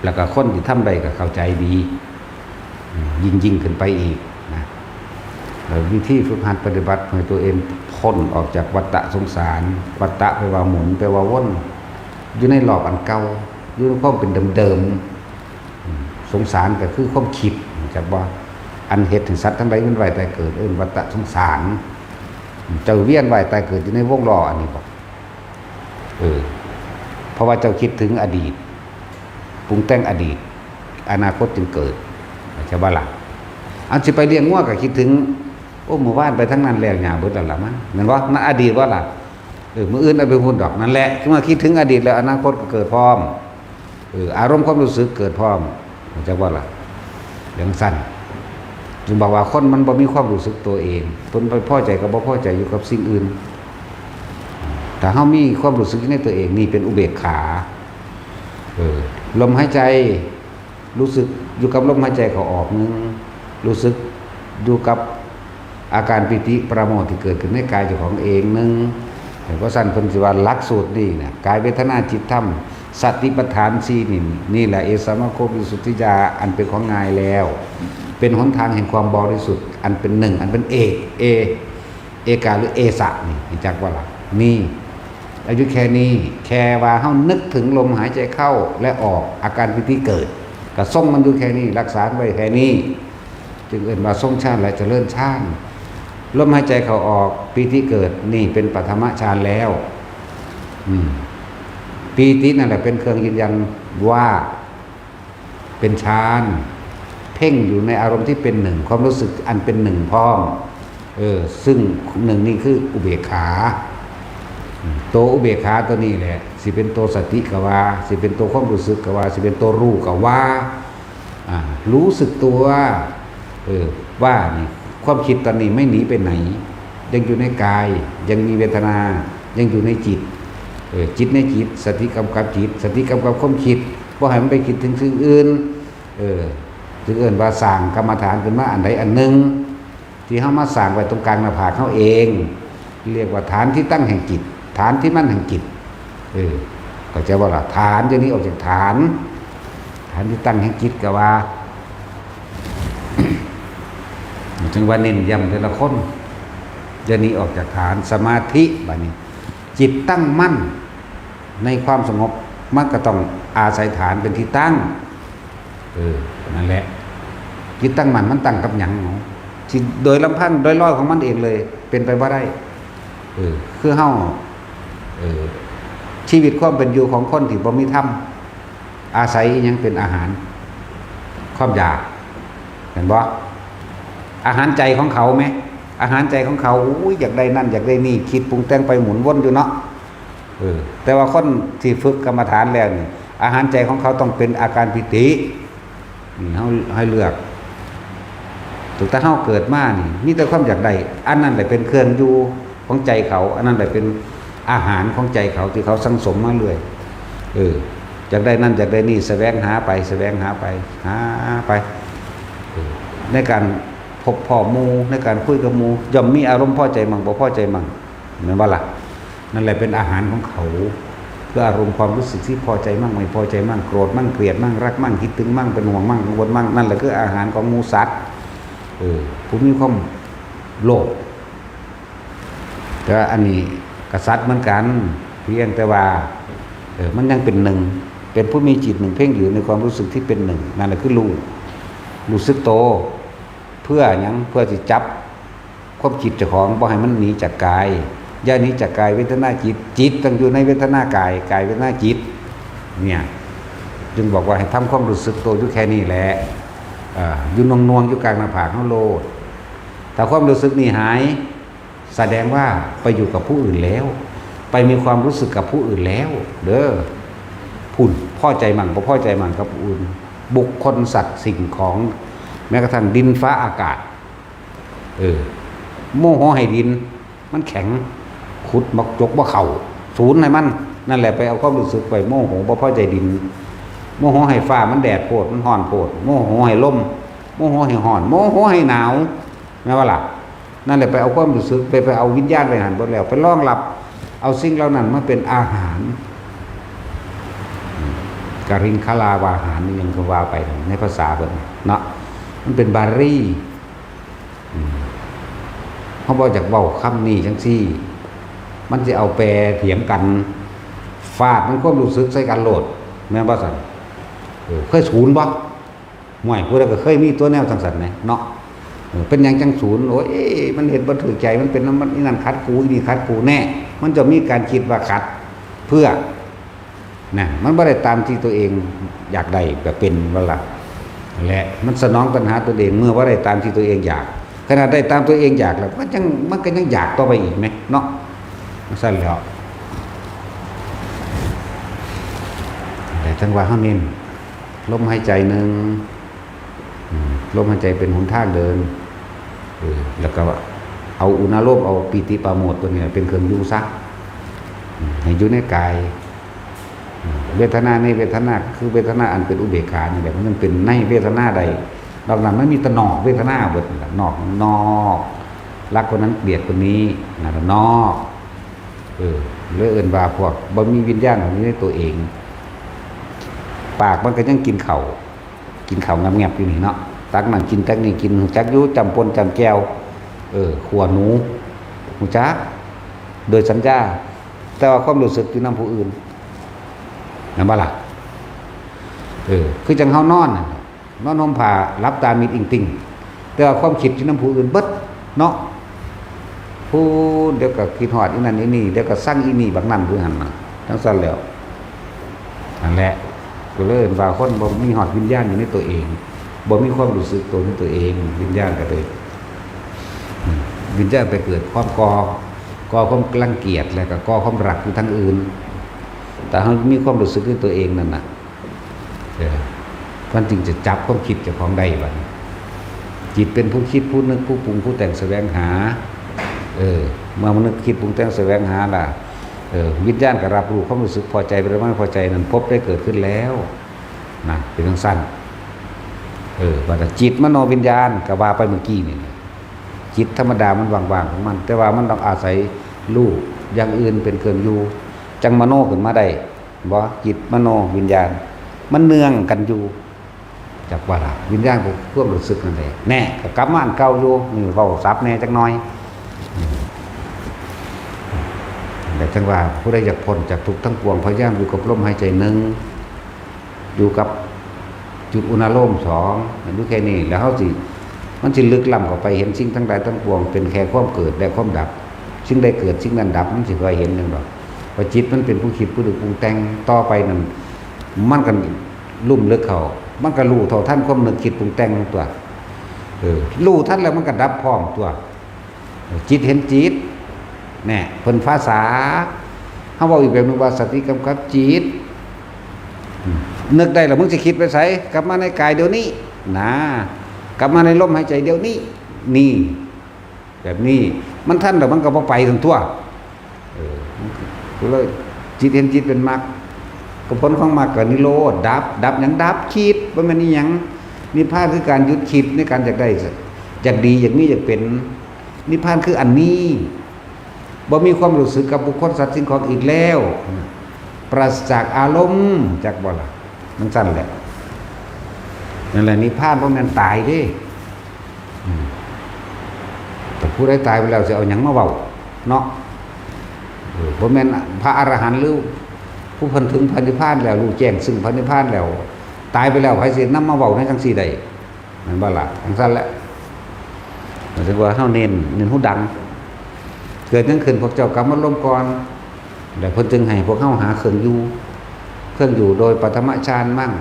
แล้วก็คนที่ทำได้ก็เข้าใจดี อืม ยิ่งๆขึ้นไปอีกนะ แล้ววิธีฝึกหัดปฏิบัติให้ตัวเองพ้นออกจากวัฏฏะสงสาร วัฏฏะแปลว่าหมุน แปลว่าวน อยู่ในรอบอันเก่า อยู่ในความเป็นเดิมๆ อืม สงสารก็คือความคิด จักว่า อันเฮ็ดให้สัตว์ทั้งหลายเวียนว่ายตายเกิด เอิ้นวัฏฏะสงสาร เจ้าเวียนว่ายตายเกิดอยู่ในวงล้ออันนี้บ่ เออ เพราะว่าเจ้าคิดถึงอดีต ปรุงแต่งอดีต อนาคตจึงเกิด เข้าใจบ่ล่ะ อันสิไปเลี้ยงงัวก็คิดถึง โอ้ มื้อวานไปทางนั้นแล้ว หญ้าเบิดแล้วล่ะมั้ง แม่นบ่ นั่นอดีตบ่ล่ะ เออ มื้ออื่นเอาไปพุ้นดอก นั่นแหละ คือมาคิดถึงอดีตแล้ว อนาคตก็เกิดพร้อม เออ อารมณ์ความรู้สึกเกิดพร้อม เข้าใจบ่ล่ะ เรื่องสั้น จึงบอกว่าคนมันบ่มีความรู้สึกตัวเอง เพิ่นไปพอใจกับบ่พอใจอยู่กับสิ่งอื่น ถ้าเฮามีความรู้สึกอยู่ในตัวเอง นี่เป็นอุเบกขา เออ ลมหายใจ รู้สึกอยู่กับลมหายใจเข้าออกหนึ่ง รู้สึกอยู่กับอาการปีติปราโมทย์ที่เกิดขึ้นในกายเจ้าของเองหนึ่ง เพราะฉะนั้นเพิ่นสิว่าหลักสูตรนี่นะ กายเวทนาจิตธรรม สติปัฏฐานสี่นี่ นี่แหละ เอสามะโควิสุทธิยา อันเป็นของง่ายแล้ว เป็นหนทางแห่งความบริสุทธิ์ อันเป็นหนึ่ง อันเป็นเอก เอ เอกาหรือเอสะนี่ รู้จักบ่ล่ะ นี่ อายุแค่นี้ แค่ว่าเฮานึกถึงลมหายใจเข้าและออก อาการปีติเกิด ก็ทรงมันอยู่แค่นี้ รักษาไว้แค่นี้ จึงเอิ้นว่าทรงฌานและเจริญฌาน ลมหายใจเข้าออก ปีติเกิด นี่เป็นปฐมฌานแล้ว อืม ปีตินั่นแหละเป็นเครื่องยืนยันว่าเป็นฌาน เพ่งอยู่ในอารมณ์ที่เป็นหนึ่ง ความรู้สึกอันเป็นหนึ่งพร้อม เออ ซึ่งหนึ่งนี่คืออุเบกขา อืม ตัวอุเบกขาตัวนี้แหละ สิเป็นตัวสติก็ว่า สิเป็นตัวความรู้สึกก็ว่า สิเป็นตัวรู้ก็ว่า อ่า รู้สึกตัว เออ ว่านี่ ความคิดตอนนี้ไม่หนีไปไหน ยังอยู่ในกาย ยังมีเวทนา ยังอยู่ในจิต เออ จิตในจิต สติกำกับจิต สติกำกับความคิด บ่ให้มันไปคิดถึงสิ่งอื่น เออ จึงเอิ้นว่าสร้างกรรมฐานขึ้นมาอันใดอันหนึ่ง ที่เฮามาสร้างไว้ตรงกลางหน้าผากเฮาเอง เรียกว่าฐานที่ตั้งแห่งจิต ฐานที่มั่นแห่งจิต เออ เข้าใจบ่ล่ะ ฐาน เดี๋ยวนี้ออกจากฐาน ฐานที่ตั้งแห่งจิตก็ว่า จั่งว่าเน้นย้ำแต่ละคน เดี๋ยวนี้ออกจากฐาน สมาธิ บัดนี้ จิตตั้งมั่นในความสงบ มันก็ต้องอาศัยฐานเป็นที่ตั้ง เออ นั่นแหละ จิตตั้งมั่นมันตั้งกับหยังเนาะ สิโดยลำพังโดยลอยของมันเองเลย เป็นไปบ่ได้ เออ คือเฮา เออ ชีวิตความเป็นอยู่ของคนที่บ่มีธรรม อาศัยอิหยังเป็นอาหาร ความอยาก เห็นบ่ อาหารใจของเขาไหม อาหารใจของเขา อุ้ย อยากได้นั่น อยากได้นี่ คิดปรุงแต่งไปหมุนวนอยู่เนาะ เออ แต่ว่าคนที่ฝึกกรรมฐานแล้วนี่ อาหารใจของเขาต้องเป็นอาการปีติ นี่เฮาให้เลือก ตั้งแต่เฮาเกิดมานี่ มีแต่ความอยากได้ อันนั้นแหละเป็นเครื่องอยู่ของใจเขา อันนั้นแหละเป็นอาหารของใจเขาที่เขาสั่งสมมาเรื่อย เออ อยากได้นั่น อยากได้นี่ แสวงหาไป แสวงหาไป หาไป เออ ในการพบพ้อหมู่ ในการคุยกับหมู่ ย่อมมีอารมณ์พอใจมั่ง บ่พอใจมั่ง แม่นบ่ล่ะ นั่นแหละเป็นอาหารของเขา คืออารมณ์ความรู้สึกที่พอใจมั่ง ไม่พอใจมั่ง โกรธมั่ง เกลียดมั่ง รักมั่ง คิดถึงมั่ง เป็นห่วงมั่ง กังวลมั่ง นั่นแหละคืออาหารของหมู่สัตว์ เออ ผู้มีความโลภ แต่ว่าอันนี้กษัตริย์เหมือนกัน เพียงแต่ว่า เออ มันยังเป็นหนึ่ง เป็นผู้มีจิตหนึ่งเพ่งอยู่ในความรู้สึกที่เป็นหนึ่ง นั่นแหละคือรู้ รู้สึกโต เพื่อหยัง เพื่อสิจับความคิดเจ้าของ บ่ให้มันหนีจากกาย อย่าหนีจากกาย เวทนาจิต จิตต้องอยู่ในเวทนากาย กายเวทนาจิต เนี่ย จึงบอกว่าให้ทำความรู้สึกโตอยู่แค่นี้แหละ เอ่อ อยู่หน่วงๆ อยู่กลางหน้าผากเฮาโลด ถ้าความรู้สึกนี่หาย แสดงว่าไปอยู่กับผู้อื่นแล้ว ไปมีความรู้สึกกับผู้อื่นแล้ว เด้อ พุ้น พอใจมั่ง บ่พอใจมั่งกับผู้อื่น บุคคล สัตว์ สิ่งของ แม้กระทั่งดินฟ้าอากาศ เออ โมโหให้ดิน มันแข็ง ขุดบ่ จกบ่เข้า สูนให้มัน นั่นแหละไปเอาความรู้สึกไปโมโห บ่พอใจดิน โมโหให้ฟ้ามันแดดโพด มันร้อนโพด โมโหให้ลม โมโหให้ร้อน โมโหให้หนาว แม่นบ่ล่ะ นั่นแหละไปเอาความรู้สึก ไป ไปเอาวิญญาณไปหั่นเบิดแล้ว ไปรองรับเอาสิ่งเหล่านั้นมาเป็นอาหาร กริงคาราวาหารนี่ยังก็ว่าไปในภาษาเพิ่นเนาะ มันเป็นบาลี อืม เฮาบ่อยากเว้าคำนี้จังซี่ มันสิเอาแปรเถียงกัน ฟาดมันความรู้สึกใส่กันโลด แม่นบ่ซั่น เออ เคยสูนบ่ ห่วย ผู้ใดก็เคยมีตัวแนวจังซั่นแหมเนาะ เออ เป็นหยังจังสูน โอ้ย มันเฮ็ดบ่ถูกใจ มันเป็นนำมัน อีนั่นขัดกู อีนี่ขัดกู แน่ มันจะมีการคิดว่าขัด เพื่อ นะ มันบ่ได้ตามที่ตัวเองอยากได้ก็เป็นว่าล่ะ และมันสนองตัณหาตัวเอง เมื่อบ่ได้ตามที่ตัวเองอยาก ขนาดได้ตามตัวเองอยากแล้ว มันยัง มันก็ยังอยากต่อไปอีกแหมเนาะ จังซั่นแหล้ว แต่จั่งว่าเฮาเน้นลมหายใจหนึ่ง อืม ลมหายใจเป็นหนทางเดิน เออ แล้วก็เอาอุณาโลม เอาปีติปราโมทย์ตัวนี้เป็นเครื่องอยู่ซะ อืม ให้อยู่ในกาย อืม เวทนาในเวทนา คือเวทนาอันเป็นอุเบกขานี่แหละ มันยังเป็นในเวทนาได้ นอกนั้นมันมีแต่นอกเวทนาเบิดนั่นแหละ นอก นอก รักคนนั้นเกลียดคนนี้ นั่นแหละนอก เออ เลยเอิ้นว่าพวกบ่มีวิญญาณอยู่ในตัวเอง ปากมันก็ยังกินข้าว กินข้าวงับๆอยู่นี่เนาะ ตักนั่นกิน ตักนี่กิน ฮู้จักอยู่ จ้ำป่นจ้ำแจ่ว เออ ขั่วหนู ฮู้จัก โดยสัญญา แต่ว่าความรู้สึกอยู่นำผู้อื่น แม่นบ่ล่ะ เออ คือจั่งเฮานอนน่ะ นอนห่มผ้า หลับตามิดอิงติ่ง แต่ว่าความคิดอยู่นำผู้อื่นเบิดเนาะ พู้น เดี๋ยวก็คิดฮอดอีนั่นอีนี่ เดี๋ยวก็ซังอีนี่บักนั่นอยู่หั่นน่ะ จั่งซั้นแล้ว นั่นแหละ ก็เลยว่าคนบ่มีฮอดวิญญาณอยู่ในตัวเอง บ่มีความรู้สึกตัวในตัวเอง วิญญาณก็เลย อืม วิญญาณไปเกิดความก่อ ก่อความรังเกียจ แล้วก็ก่อความรักอยู่ทางอื่น แต่เฮามีความรู้สึกในตัวเองนั่นน่ะ เออ มันจึงจะจับความคิดเจ้าของได้บัดนี้ จิตเป็นผู้คิด ผู้นึก ผู้ปรุง ผู้แต่ง แสวงหา เออ เมื่อมันนึกคิดปรุงแต่งแสวงหาล่ะ เออ วิญญาณก็รับรู้ความรู้สึกพอใจหรือไม่พอใจนั้น ภพได้เกิดขึ้นแล้ว นะ เป็นจั่งซั้น เออ บัดจิตมโนวิญญาณก็ว่าไปเมื่อกี้นี่นะ จิตธรรมดามันว่างๆของมัน แต่ว่ามันต้องอาศัยรูปอย่างอื่นเป็นเครื่องอยู่ จั่งมโนขึ้นมาได้ บ่ จิตมโนวิญญาณ มันเนื่องกันอยู่ จักว่าล่ะ วิญญาณคือความรู้สึกนั่นแหละ แน่ ก็กลับมาอันเก่าอยู่ นี่เว้าศัพท์แน่จักหน่อย อืม แต่จั่งว่าผู้ใดอยากพ้นจากทุกข์ทั้งปวง พยายามอยู่กับลมหายใจหนึ่ง อยู่กับจุดอุณาโลมสอง อยู่แค่นี้ แล้วเฮาสิ มันสิลึกล้ำเข้าไป เห็นสิ่งทั้งหลายทั้งปวงเป็นแค่ความเกิดและความดับ สิ่งใดเกิดสิ่งนั้นดับ มันสิค่อยเห็นจั่งดอก ว่าจิตมันเป็นผู้คิดผู้นึกปรุงแต่ง ต่อไปนั่น มันก็ลุ่มลึกเข้า มันก็รู้เท่าทันความนึกคิดปรุงแต่งตัว เออ รู้ทันแล้วมันก็ดับพร้อมตัว จิตเห็นจิต แน่ เพิ่นภาษา เฮาเว้าอีกแบบหนึ่งว่าสติกำกับจิต อืม นึกได้แล้วมึงสิคิดไปไส กลับมาในกายเดี๋ยวนี้ นะ กลับมาในลมหายใจเดี๋ยวนี้ นี่ แบบนี้ มันทันแล้วมันก็บ่ไปซั่นตัว เออ มันก็เลย จิตเห็นจิตเป็นมรรค ก็ผลของมรรคก็นิโรธ ดับ ดับหยัง ดับคิด บ่แม่นอิหยัง นิพพานคือการหยุดคิดในการอยากได้ อยากดี อยากมี อยากเป็น นิพพานคืออันนี้ บ่มีความรู้สึกกับบุคคลสัตว์สิ่งของอีกแล้ว ปราศจากอารมณ์ จักบ่ล่ะ มันซั่นแหละ นั่นแหละนิพพาน บ่แม่นตายเด้ อืม แต่ผู้ใดตายไปแล้วสิเอาหยังมาเว้า เนาะ เออ บ่แม่นพระอรหันต์หรือผู้เพิ่นถึงพระนิพพานแล้ว รู้แจ้งซึ่งพระนิพพานแล้ว ตายไปแล้ว ไผสินำมาเว้าในจั่งซี้ได้ แม่นบ่ล่ะ จั่งซั่นแหละ หมายถึงว่าเฮาเน้น เน้นหูดัง เกิดหยังขึ้นพวกเจ้ากลับมาลมก่อน แล้วเพิ่นจึงให้พวกเฮาหาเครื่องอยู่ เครื่องอยู่โดยปฐมฌานมั่ง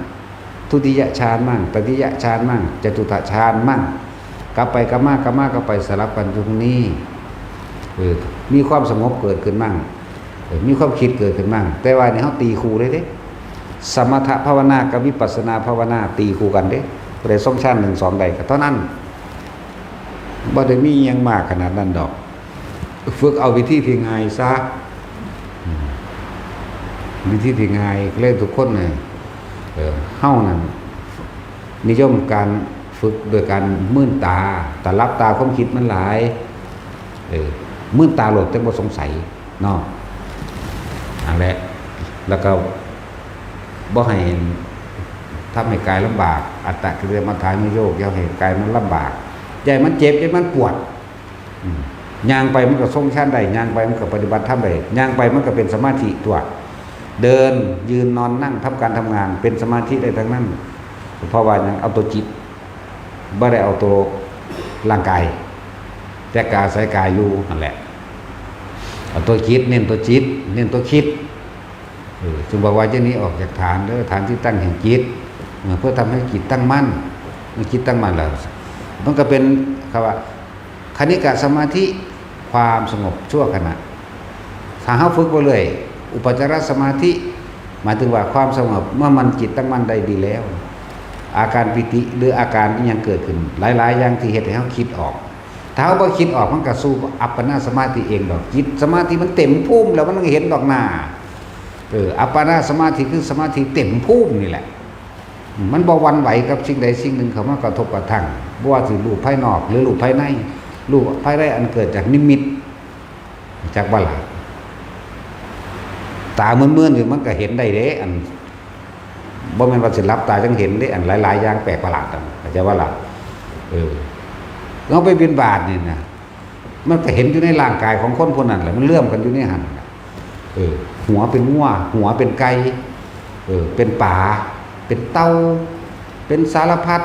ทุติยฌานมั่ง ตติยฌานมั่ง จตุตถฌานมั่ง กลับไปกลับมากลับมากลับไปสลับกันอยู่ตรงนี้ เออ มีความสงบเกิดขึ้นมั่ง เออ มีความคิดเกิดขึ้นมั่ง แต่ว่านี่เฮาตีคู่เลยเด้ สมถภาวนากับวิปัสสนาภาวนาตีคู่กันเด้ ผู้ใดทรงฌานหนึ่งสองได้ก็เท่านั้น บ่ได้มีหยังมากขนาดนั้นดอก ฝึกเอาวิธีที่ง่ายซะ อืม วิธีที่ง่าย เลยทุกคนน่ะ เออ เฮานั่น นิยมการฝึกโดยการมืนตา แต่หลับตาความคิดมันหลาย เออ มืนตาโลดจั่งบ่สงสัย เนาะ นั่นแหละ แล้วก็บ่ให้ทำให้กายลำบาก อัตตกิลมัฏฐานุโยค อย่าให้กายมันลำบาก อย่าให้มันเจ็บ อย่าให้มันปวด อืม ย่างไปมันก็ทรงฌานได้ ย่างไปมันก็ปฏิบัติธรรมได้ ย่างไปมันก็เป็นสมาธิตัว เดิน ยืน นอน นั่ง ทำการทำงาน เป็นสมาธิได้ทั้งนั้น เพราะว่าหยัง เอาตัวจิต บ่ได้เอาตัวร่างกาย แต่ก็อาศัยกายอยู่นั่นแหละ เอาตัวจิต เน้นตัวจิต เน้นตัวคิด เออ จึงบอกว่าจะหนีออกจากฐานเด้อ ฐานที่ตั้งแห่งจิต เออ เพื่อทำให้จิตตั้งมั่น เมื่อจิตตั้งมั่นแล้ว มันก็เป็น คำว่า คณิกะสมาธิ ความสงบชั่วขณะ ถ้าเฮาฝึกไปเรื่อย อุปจารสมาธิ หมายถึงว่าความสงบ เมื่อมันจิตตั้งมั่นได้ดีแล้ว อาการปีติหรืออาการอิหยังเกิดขึ้น หลายๆ อย่างที่เฮ็ดให้เฮาคิดออก ถ้าเฮาบ่คิดออกมันก็สู่อัปปนาสมาธิเองดอก จิตสมาธิมันเต็มภูมิแล้วมันเห็นดอกหน้า เออ อัปปนาสมาธิคือสมาธิเต็มภูมินี่แหละ มันบ่หวั่นไหวกับสิ่งใดสิ่งหนึ่งเข้ามากระทบกระทั่ง บ่ว่าสิรูปภายนอกหรือรูปภายใน รูปภายในอันเกิดจากนิมิต จักบ่ล่ะ ตามืนๆอยู่มันก็เห็นได้เด้ อัน บ่แม่นว่าสิหลับตาจั่งเห็นเด้ อันหลายๆ อย่างแปลกประหลาดนั่น เข้าใจบ่ล่ะ เออ เฮาไปบิณฑบาตนี่นะ มันก็เห็นอยู่ในร่างกายของคนผู้นั้นแหละ มันเลื่อมกันอยู่ในหั่นน่ะ เออ หัวเป็นงัว หัวเป็นไก่ เออ เป็นปลา เป็นเต่า เป็นสารพัด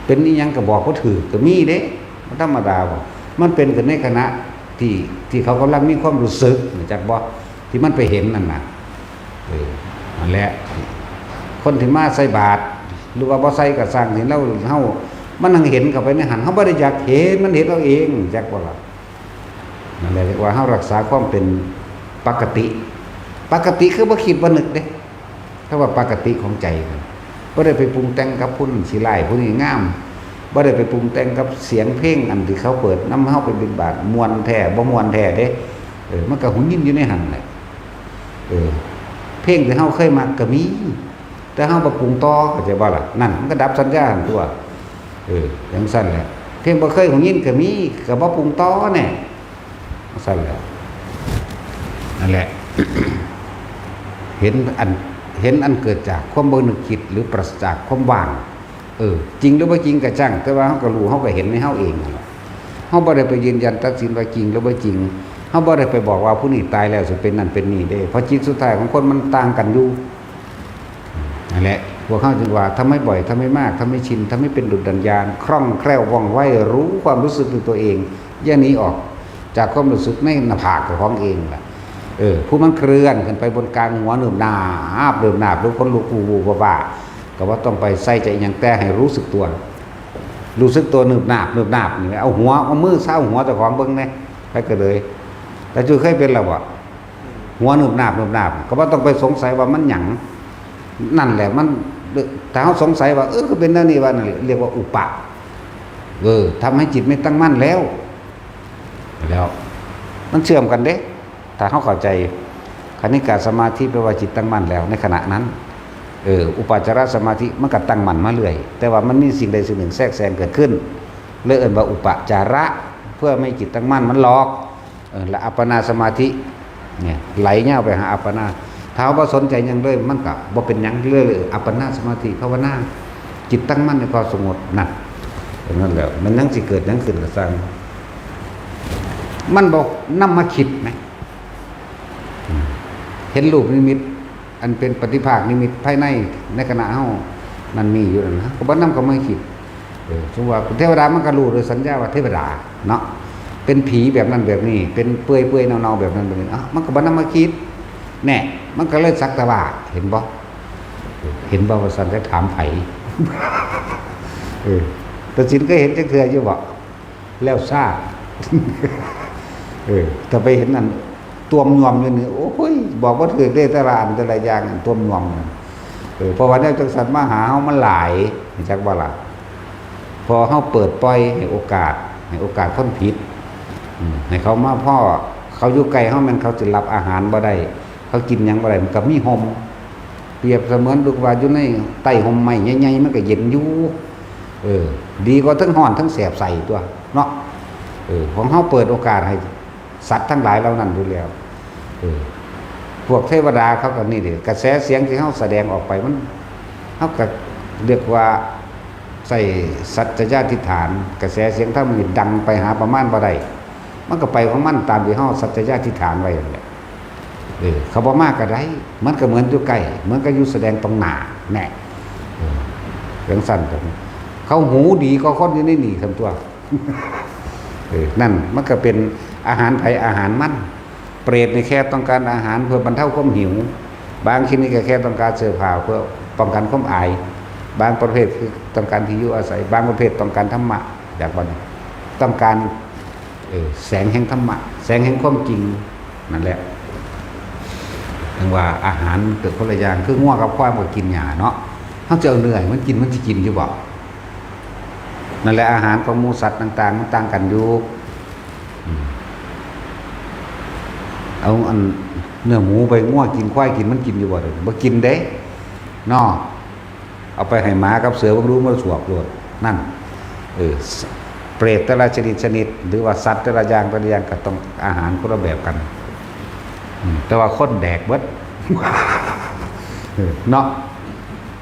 เป็นอิหยังก็บอกบ่ถืกก็มีเด้ มันธรรมดาบ่ มันเป็นขึ้นในขณะที่ ที่เขากำลังมีความรู้สึก รู้จักบ่ ที่มันไปเห็นนั่นน่ะ เออ นั่นแหละ คนที่มาใส่บาตร หรือว่าบ่ใส่ก็ซ่าง ที่เฮา เฮา มันนั่งเห็นเข้าไปในหั่น เฮาบ่ได้อยากเห็น มันเห็นเอาเอง รู้จักบ่ล่ะ นั่นแหละเรียกว่าเฮารักษาความเป็นปกติ ปกติคือบ่คิดบ่นึกเด้ คำว่าปกติของใจนะ บ่ได้ไปปรุงแต่งกับผู้นั้นสิร้ายผู้นี้งาม บ่ได้ไปปรุงแต่งกับเสียงเพลงอันที่เขาเปิดนำเฮาไปบิณฑบาต ม่วนแท้บ่ม่วนแท้เด้ เออ มันก็หูยินอยู่ในหั่นแหละ เออ เพลงที่เฮาเคยมักก็มี แต่เฮาบ่ปรุงต่อ เข้าใจบ่ล่ะ นั่นมันก็ดับสัญญาหั่นตั๊ว เออ จั่งซั้นแหละ เพลงบ่เคยหูยินก็มี ก็บ่ปรุงต่อแน่ จั่งซั้นแหละ นั่นแหละ เห็นอัน เห็นอันเกิดจากความบ่นึกคิด หรือปราศจากความว่าง เออ จริงหรือบ่จริงก็ช่าง แต่ว่าเฮาก็รู้ เฮาก็เห็นในเฮาเองนั่นแหละ เฮาบ่ได้ไปยืนยันตัดสินว่าจริงหรือบ่จริง เฮาบ่ได้ไปบอกว่าผู้นี้ตายแล้วสิเป็นนั่นเป็นนี่เด้ เพราะจิตสุดท้ายของคนมันต่างกันอยู่ นั่นแหละ พวกเฮาจึงว่า ทำให้บ่อย ทำให้มาก ทำให้ชิน ทำให้เป็นดุจดั่งยาน คล่องแคล่วว่องไว รู้ความรู้สึกในตัวเอง อย่าหนีออกจากความรู้สึกในหน้าผากของเองล่ะ เออ ผู้มันเคลื่อนขึ้นไปบนกลางหัว หนึบหนาบ หนึบหนาบ หรือขนลุก วูบๆ ว่าๆ ก็บ่ต้องไปใส่ใจอิหยัง แต่ให้รู้สึกตัว รู้สึกตัว หนึบหนาบ หนึบหนาบ นี่แหละ เอาหัว เอามือซาวหัวเจ้าของเบิ่งแหน่ ไปก็เลย แต่จุ้ยเคยเป็นแล้วบ่ หัวหนึบหนาบ หนึบหนาบ ก็บ่ต้องไปสงสัยว่ามันหยัง นั่นแหละ มัน ถ้าเฮาสงสัยว่า เออ คือเป็นแนวนี้วะ นั่นเรียกว่าอุปะ เออ ทำให้จิตไม่ตั้งมั่นแล้ว แล้ว มันเชื่อมกันเด้ ถ้าเฮาเข้าใจ คณิกะสมาธิแปลว่าจิตตั้งมั่นแล้วในขณะนั้น เออ อุปาจารสมาธิมันก็ตั้งมั่นมาเรื่อย แต่ว่ามันมีสิ่งใดสิ่งหนึ่งแทรกแซงเกิดขึ้น เลยเอิ้นว่าอุปาจาระ เพื่อไม่ให้จิตตั้งมั่น มันหลอก เออ และอัปปนาสมาธิ เนี่ย ไหลยาวไปหาอัปปนา ถ้าเฮาบ่สนใจหยังเลย มันก็บ่เป็นหยังเลย อัปปนาสมาธิ ภาวนา จิตตั้งมั่นในความสงบ นั่น อย่างนั้นแหละ มันยังสิเกิดหยังขึ้นก็ซ่าง มันบ่นำมาคิดไหม อืม เห็นรูปนิมิต อันเป็นปฏิภาคนิมิตภายใน ในขณะเฮามันมีอยู่นั่นนะ ก็บ่นำเข้ามาคิด เออ สมมุติว่าเทวดามันก็รู้โดยสัญญาว่าเทวดาเนาะ เป็นผีแบบนั้นแบบนี้ เป็นเปื่อยๆ เน่าๆ แบบนั้นแบบนี้ เอ้า มันก็บ่นำมาคิด แน่ มันก็เลยสักแต่ว่า เห็นบ่ เห็นบ่ว่าซั่น จะถามไผ เออ แต่สินเคยเห็นจักเทื่ออยู่บ่ แล้วซ่า เออ ถ้าไปเห็นนั่น ตวมยอมอยู่นี่ โอ้ย บอกบ่ถืกเด้ แต่ละอันแต่ละอย่าง ตวมยอมอยู่ เออ เพราะว่าแนวจั่งซั้นมาหาเฮามันหลาย รู้จักบ่ล่ะ พอเฮาเปิดปล่อยให้โอกาส ให้โอกาสคนผิด อืม ให้เขามาพ้อ เขาอยู่ใกล้เฮาแม่นเขาสิรับอาหารบ่ได้ เขากินหยังบ่ได้ มันก็มีห่ม เปรียบเสมือนลูกว่าอยู่ในใต้ห่มไม้ใหญ่ๆ มันก็เย็นอยู่ เออ ดีกว่าทั้งร้อนทั้งแสบใส่ตั๊วเนาะ เออ ของเฮาเปิดโอกาสให้สัตว์ทั้งหลายเหล่านั้นอยู่แล้ว เออ พวกเทวดาเขาก็นี่เด้ กระแสเสียงที่เฮาแสดงออกไปมัน เฮาก็เรียกว่าใส่สัจจญาธิฐาน กระแสเสียงธรรมนี่ดังไปหาประมาณบ่ได้ มันก็ไปของมันตามที่เฮาสัจจญาธิฐานไว้นั่นแหละ เออ เขาบ่มาก็ได้ มันก็เหมือนอยู่ใกล้ เหมือนกับอยู่แสดงตรงหน้า แน่ เออ จั่งซั้นก็ เขาหูดีกว่าคนอยู่ในนี่ซั้นตั๊ว เออ นั่น มันก็เป็นอาหารไผอาหารมัน เปรตนี่แค่ต้องการอาหารเพื่อบรรเทาความหิว บางชนิดก็แค่ต้องการเสื้อผ้าเพื่อป้องกันความอาย บางประเภทคือต้องการที่อยู่อาศัย บางประเภทต้องการธรรมะ จากวันนี้ ต้องการ เออ แสงแห่งธรรมะ แสงแห่งความจริง นั่นแหละ ถึงว่าอาหารเกิดคนละอย่าง คืองัวกับควายมันก็กินหญ้าเนาะ เฮาสิเอาเนื้อให้มันกิน มันสิกินอยู่บ่? นั่นแหละ อาหารของหมูสัตว์ต่างๆ มันต่างกันอยู่ อืม เอาอันเนื้อหมูไปงัวกิน ควายกิน มันกินอยู่บ่เด้อ? บ่กินเด้ เนาะ เอาไปให้หมากับเสือ มันรู้มันสวบโลด นั่น เออ เปรตแต่ละชนิดชนิด หรือว่าสัตว์แต่ละอย่างแต่ละอย่างก็ต้องอาหารคนละแบบกัน อืม แต่ว่าคนแดกเบิด เออ เนาะ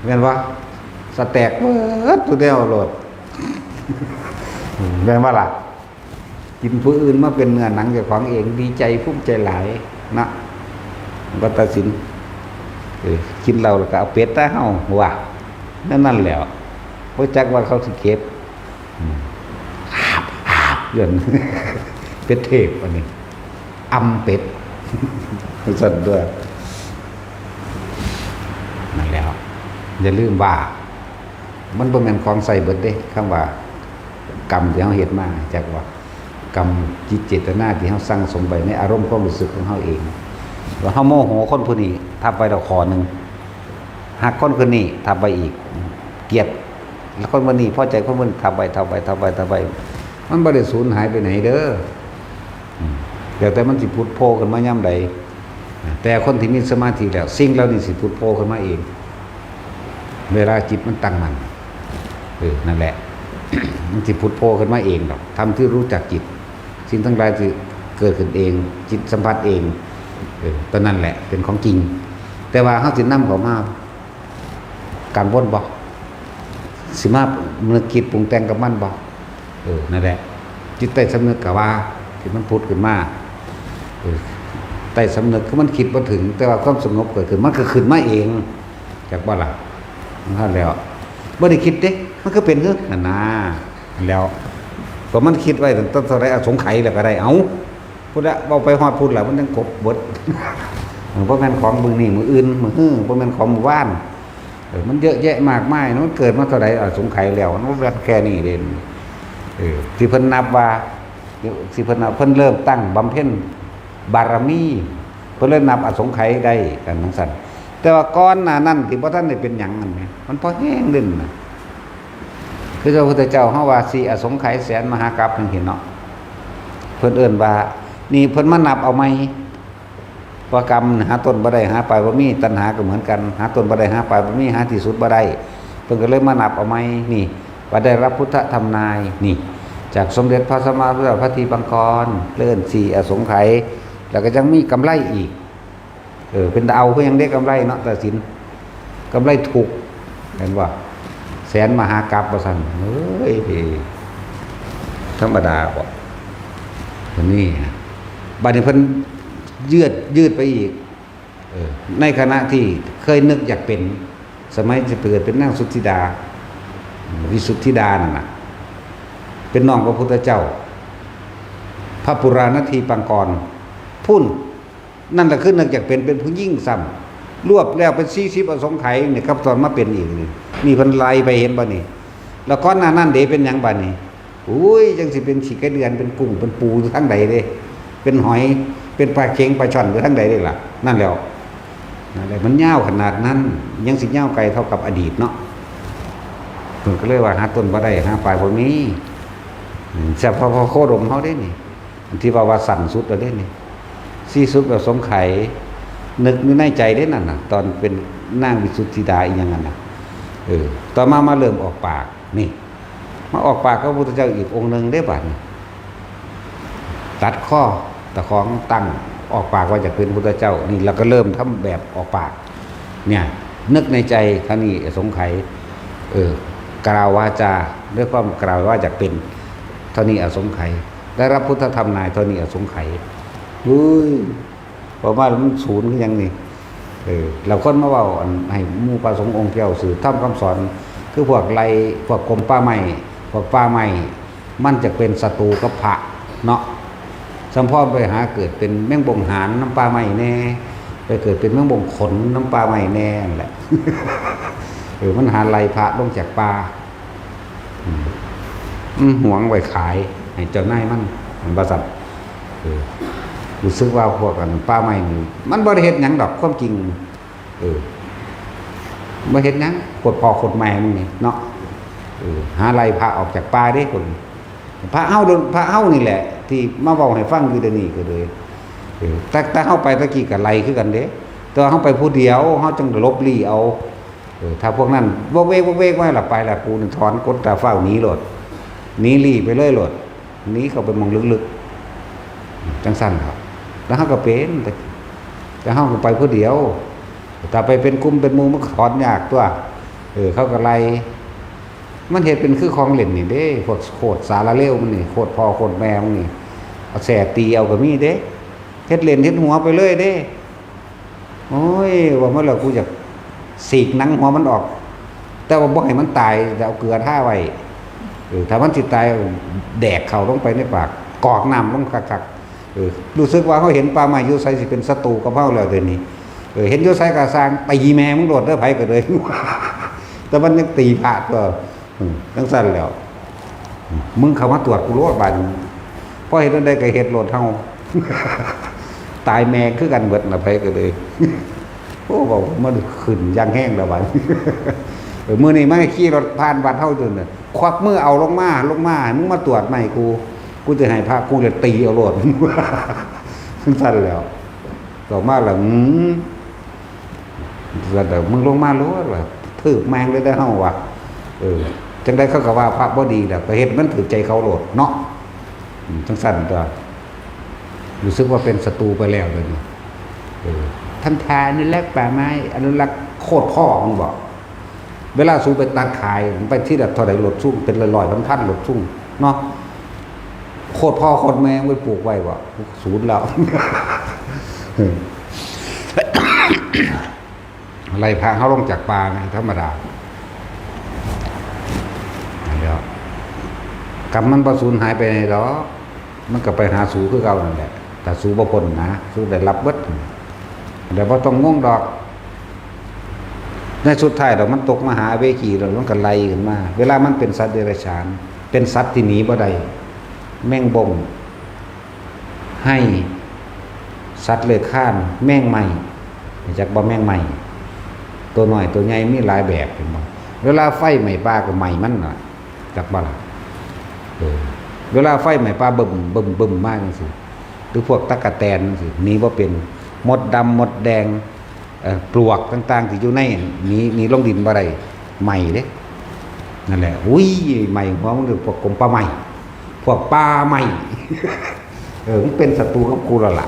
แม่นบ่? สแต็กเบิดทุกแนวโลด อืม แม่นบ่ล่ะ? กินผู้อื่นมาเป็นเนื้อหนังเจ้าของเอง ดีใจภูมิใจหลายนะ บ่ตัดสิน เออ กินเหล้าแล้วก็เอาเป็ดตาเฮาว่า นั่น นั่นแหล้ว บ่จักว่าเขาสิเก็บ อืม อาบ อาบ เอิ้น เป็ดเทพอันนี้ อำเป็ด ซั่นตัว นั่นแหล้ว อย่าลืมว่า มันบ่แม่นของใช้เบิดเด้ คำว่า กรรมที่เฮาเฮ็ดมา จักว่า กรรมจิตเจตนาที่เฮาสั่งสมไว้ในอารมณ์ความรู้สึกของเฮาเอง ว่าเฮาโมโหคนผู้นี้ ทับไว้แล้วข้อหนึ่ง ฮักคนคนนี้ ทับไว้อีก เกลียดคนคนนี้ พอใจคนคนนี้ ทับไว้ ทับไว้ ทับไว้ ทับไว้ มันบ่ได้สูญหายไปไหนเด้อ อืม แล้วแต่มันสิผุดโผล่ขึ้นมายามใด แต่คนที่มีสมาธิแล้ว สิ่งเหล่านี้สิผุดโผล่ขึ้นมาเอง เวลาจิตมันตั้งมั่น เออ นั่นแหละ มันสิผุดโผล่ขึ้นมาเองดอก ธรรมที่รู้จักจิต สิ่งทั้งหลายที่เกิดขึ้นเอง จิตสัมผัสเอง เออ ตอนนั้นแหละ เป็นของจริง แต่ว่าเฮาสินำเข้ามา กังวลบ่ สิมานึกคิดปรุงแต่งกับมันบ่ เออ นั่นแหละ จิตใต้สำนึกก็ว่า ที่มันผุดขึ้นมา เออ ใต้สำนึกคือมันคิดบ่ถึง แต่ว่าความสงบเกิดขึ้น มันก็ขึ้นมาเอง จักบ่ล่ะ นั่นแล้ว บ่ได้คิดเด้ มันก็เป็นคือหั่นน่ะ แล้ว ก็มันคิดไว้ตั้งแต่เท่าใด อสงไขยแล้วก็ได้ เอ้า พุ้นละ เว้าไปฮอดพุ้นละ มันยังครบเบิด เออ บ่แม่นของมื้อนี้มื้ออื่นมื้อฮื้อ บ่แม่นของมื้อวาน เออ มันเยอะแยะมากมายนะ มันเกิดมาเท่าใด อสงไขยแล้ว มันบ่แม่นแค่นี้เด้ เออ ที่เพิ่นนับว่า ที่เพิ่นนับ เพิ่นเริ่มตั้งบำเพ็ญบารมี เพิ่นเลยนับอสงไขยได้ กันจั่งซั้น แต่ว่าก่อนหน้านั้นที่บ่ทันได้เป็นหยังนั่นแหม มันพอแฮงเด้นั่นน่ะ คือพระพุทธเจ้าเฮาว่า สี่อสงไขยแสนมหากัปป จั่งซี้เนาะ เพิ่นเอิ้นว่า นี่เพิ่นมานับเอาใหม่ เพราะกรรมหาต้นบ่ได้ หาปลายบ่มี ตัณหาก็เหมือนกัน หาต้นบ่ได้ หาปลายบ่มี หาที่สุดบ่ได้ เพิ่นก็เลยมานับเอาใหม่ นี่ ว่าได้รับพุทธธรรมนาย นี่ จากสมเด็จพระสัมมาสัมพุทธเจ้า พระทีปังกร เอิ้นสี่อสงไขย แล้วก็ยังมีกำไรอีก เออ เป็นตาเอาคือหยังเด้ กำไรเนาะ ตัดสิน กำไรถูก เห็นบ่ แสนมหากัปป ว่าซั่น เฮ้ย ธรรมดาบ่ อันนี้ฮะ บัดนี้เพิ่นยืด ยืดไปอีก เออ ในขณะที่เคยนึกอยากเป็น สมัยจะเกิดเป็นนางสุทธิดา วิสุทธิดานั่นน่ะ เป็นน้องพระพุทธเจ้า พระปุราณทีปังกร พุ้น นั่นแหละคือนึกอยากเป็น เป็นผู้หญิงซ้ำ รวบแล้วเป็นสี่สิบอสงไขยนี่ กับตอนมาเป็นอีกนี่ นี่เพิ่นไล่ไป เห็นบ่นี่ แล้วก่อนหน้านั้นเด้ เป็นหยังบัดนี้ อุ้ย จั่งสิเป็นขี้ไก่เดือน เป็นกุ้ง เป็นปูอยู่ทางใดเด้ เป็นหอย เป็นปลาเข็ง ปลาช่อนอยู่ทางใดเด้ล่ะ นั่นแหล้ว นั่นแหละ มันยาวขนาดนั้น ยังสิยาวไกลเท่ากับอดีตเนาะ เพิ่นก็เลยว่า หาต้นบ่ได้ หาปลายบ่มี อืม เฉพาะพระโคดมเฮาเด้นี่ อันที่ว่า ว่าสั้นสุดแล้วเด้นี่ สี่สิบอสงไขย นึกอยู่ในใจเด้นั่นน่ะ ตอนเป็นนางวิสุทธิดาอีหยังนั่นน่ะ เออ ต่อมามาเริ่มออกปาก นี่ มาออกปากกับพระพุทธเจ้าอีกองค์หนึ่งเด้บัดนี้ ตัดข้อตะของตั้ง ออกปากว่าอยากเป็นพุทธเจ้า นี่เราก็เริ่มทำแบบออกปาก เนี่ย นึกในใจเท่านี้อสงไขย เออ กล่าววาจาด้วยความกล่าวว่าอยากเป็น เท่านี้อสงไขย ได้รับพุทธธรรมนาย เท่านี้อสงไขย อุ้ย ประมาณมันศูนย์คือหยังนี่ เออ แล้วคนมาเว้าอันให้หมู่พระสงฆ์องค์เจ้าสืบธรรมคำสอน คือพวกไล่ พวกกรมป่าไม้ พวกป่าไม้ มันจะเป็นศัตรูกับพระเนาะ สำพอไปหาเกิดเป็นแมงบงหานนำป่าไม้แน่ ไปเกิดเป็นแมงบงขนนำป่าไม้แน่นั่นแหละ เออ มันหาไล่พระลงจากป่า อืม มันหวงไว้ขายให้เจ้านายมัน มันว่าซั่น เออ รู้สึกว่าพวกอันป่าไม้นี่ มันบ่ได้เฮ็ดหยังดอก ความจริง เออ บ่เฮ็ดหยัง โคตรพ่อโคตรแม่มึงนี่เนาะ เออ หาไล่พระออกจากป่าเด้คน พระเฮาโดน พระเฮานี่แหละ ที่มาเว้าให้ฟังอยู่เดี๋ยวนี้ก็เลย เออ แต่ แต่เฮาไปตะกี้ก็ไล่คือกันเด้ แต่ว่าเฮาไปผู้เดียว เฮาจั่งหลบลี้เอา เออ ถ้าพวกนั้นวอกเวกวอกเวกมาละ ไปละ กูนี่ถอนกดตาฟ้าวหนีโลด หนีลี้ไปเลยโลด หนีเข้าไปหม่องลึกๆ จั่งซั้นครับ แล้วเฮาก็เป็น แต่ แต่เฮาก็ไปผู้เดียว ถ้าไปเป็นกลุ่มเป็นหมู่มันก็ถอนยากตั๊ว เออ เขาก็ไล่ มันเฮ็ดเป็นคือของเล่นนี่เด้ พวกโคตรสารเลวมันนี่ โคตรพ่อโคตรแม่มันนี่ เอาแส้ตีเอาก็มีเด้ เฮ็ดเล่นเฮ็ดหัวไปเลยเด้ โอ้ย ว่ามาแล้วกูอยากสีกหนังหัวมันออก แต่ว่าบ่ให้มันตาย แต่เอาเกลือทาไว้ เออ ถ้ามันสิตาย แดกเข้าลงไปในปาก กรอกน้ำลงคักๆ เออ รู้สึกว่าเฮาเห็นป่าไม้อยู่ไสสิเป็นศัตรูกับเฮาแล้วเดี๋ยวนี้ เออ เห็นอยู่ไสก็ซ่าง ตีแม่มึงโลดเด้อ ไผก็เลย แต่มันยังตีพระตั๊ว อืม จั่งซั้นแล้ว อืม มึงเข้ามาตรวจกูโลดบาดนี้ พอเฮ็ดอันใดก็เฮ็ดโลดเฮา ตายแม่คือกันเบิดล่ะ ไผก็เลย โอ้ เว้ามันขึ้นอย่างแฮงแล้วบาดนี้ เออ มื้อนี้มันขี่รถผ่านวัดเฮาจนน่ะ ควักมือเอาลงมา ลงมา ให้มึงมาตรวจไม้กู กูจะให้พระกูเลยตีเอาโลด จั่งซั้นแล้ว ต่อมาล่ะ อืม ว่าแต่มึงลงมาโลด ว่าถืกแม่งเลยเด้อเฮาว่ะ เออ จั่งใดเขาก็ว่าพระบ่ดีแหละ ก็เฮ็ดมันถืกใจเขาโลดเนาะ อืม จั่งซั้นตั๊ว รู้สึกว่าเป็นศัตรูไปแล้วเดี๋ยวนี้ เออ ท่านทาอนุรักษ์ป่าไม้ อนุรักษ์โคตรพ่อมึงบอก เวลาสูไปตัดขาย มันไปทีละเท่าใดรถซุ่ง เป็นร้อยๆ พันๆ รถซุ่งเนาะ โคตรพ่อโคตรแม่มึงไปปลูกไว้บ่ ศูนย์แล้ว เออ ไล่พระเฮาลงจากป่าไง ธรรมดา เดี๋ยว กรรมมันบ่สูญหายไปไหนดอก มันก็ไปหาสูคือเก่านั่นแหละ แต่สูบ่พ้นนะ สูได้รับเบิด แต่บ่ต้องงงดอก ในสุดท้ายดอกมันตกมหาอเวจีแล้วมันก็ไล่ขึ้นมา เวลามันเป็นสัตว์เดรัจฉาน เป็นสัตว์ที่หนีบ่ได้ แมงบง ไฮ่ สัตว์เลื้อยคลาน แมงไหม้ รู้จักบ่แมงไหม้ ตัวน้อยตัวใหญ่มีหลายแบบ เห็นบ่ เวลาไฟไหม้ป่าก็ไหม้มันน่ะ จักบ่ล่ะ เออ เวลาไฟไหม้ป่าบึ้มบึ้มบึ้มมาจั่งซี้ หรือพวกตั๊กแตนจั่งซี้ หนีบ่เป็น มดดำมดแดง เอ่อ ปลวกต่างๆ ที่อยู่ใน หนี หนีลงดินบ่ได้ ไหม้เด้ นั่นแหละ อุ้ย ไหม้หัวมันคือพวกกรมป่าไม้ พวกป่าไม้ เออ มันเป็นศัตรูกับกูแล้วล่ะ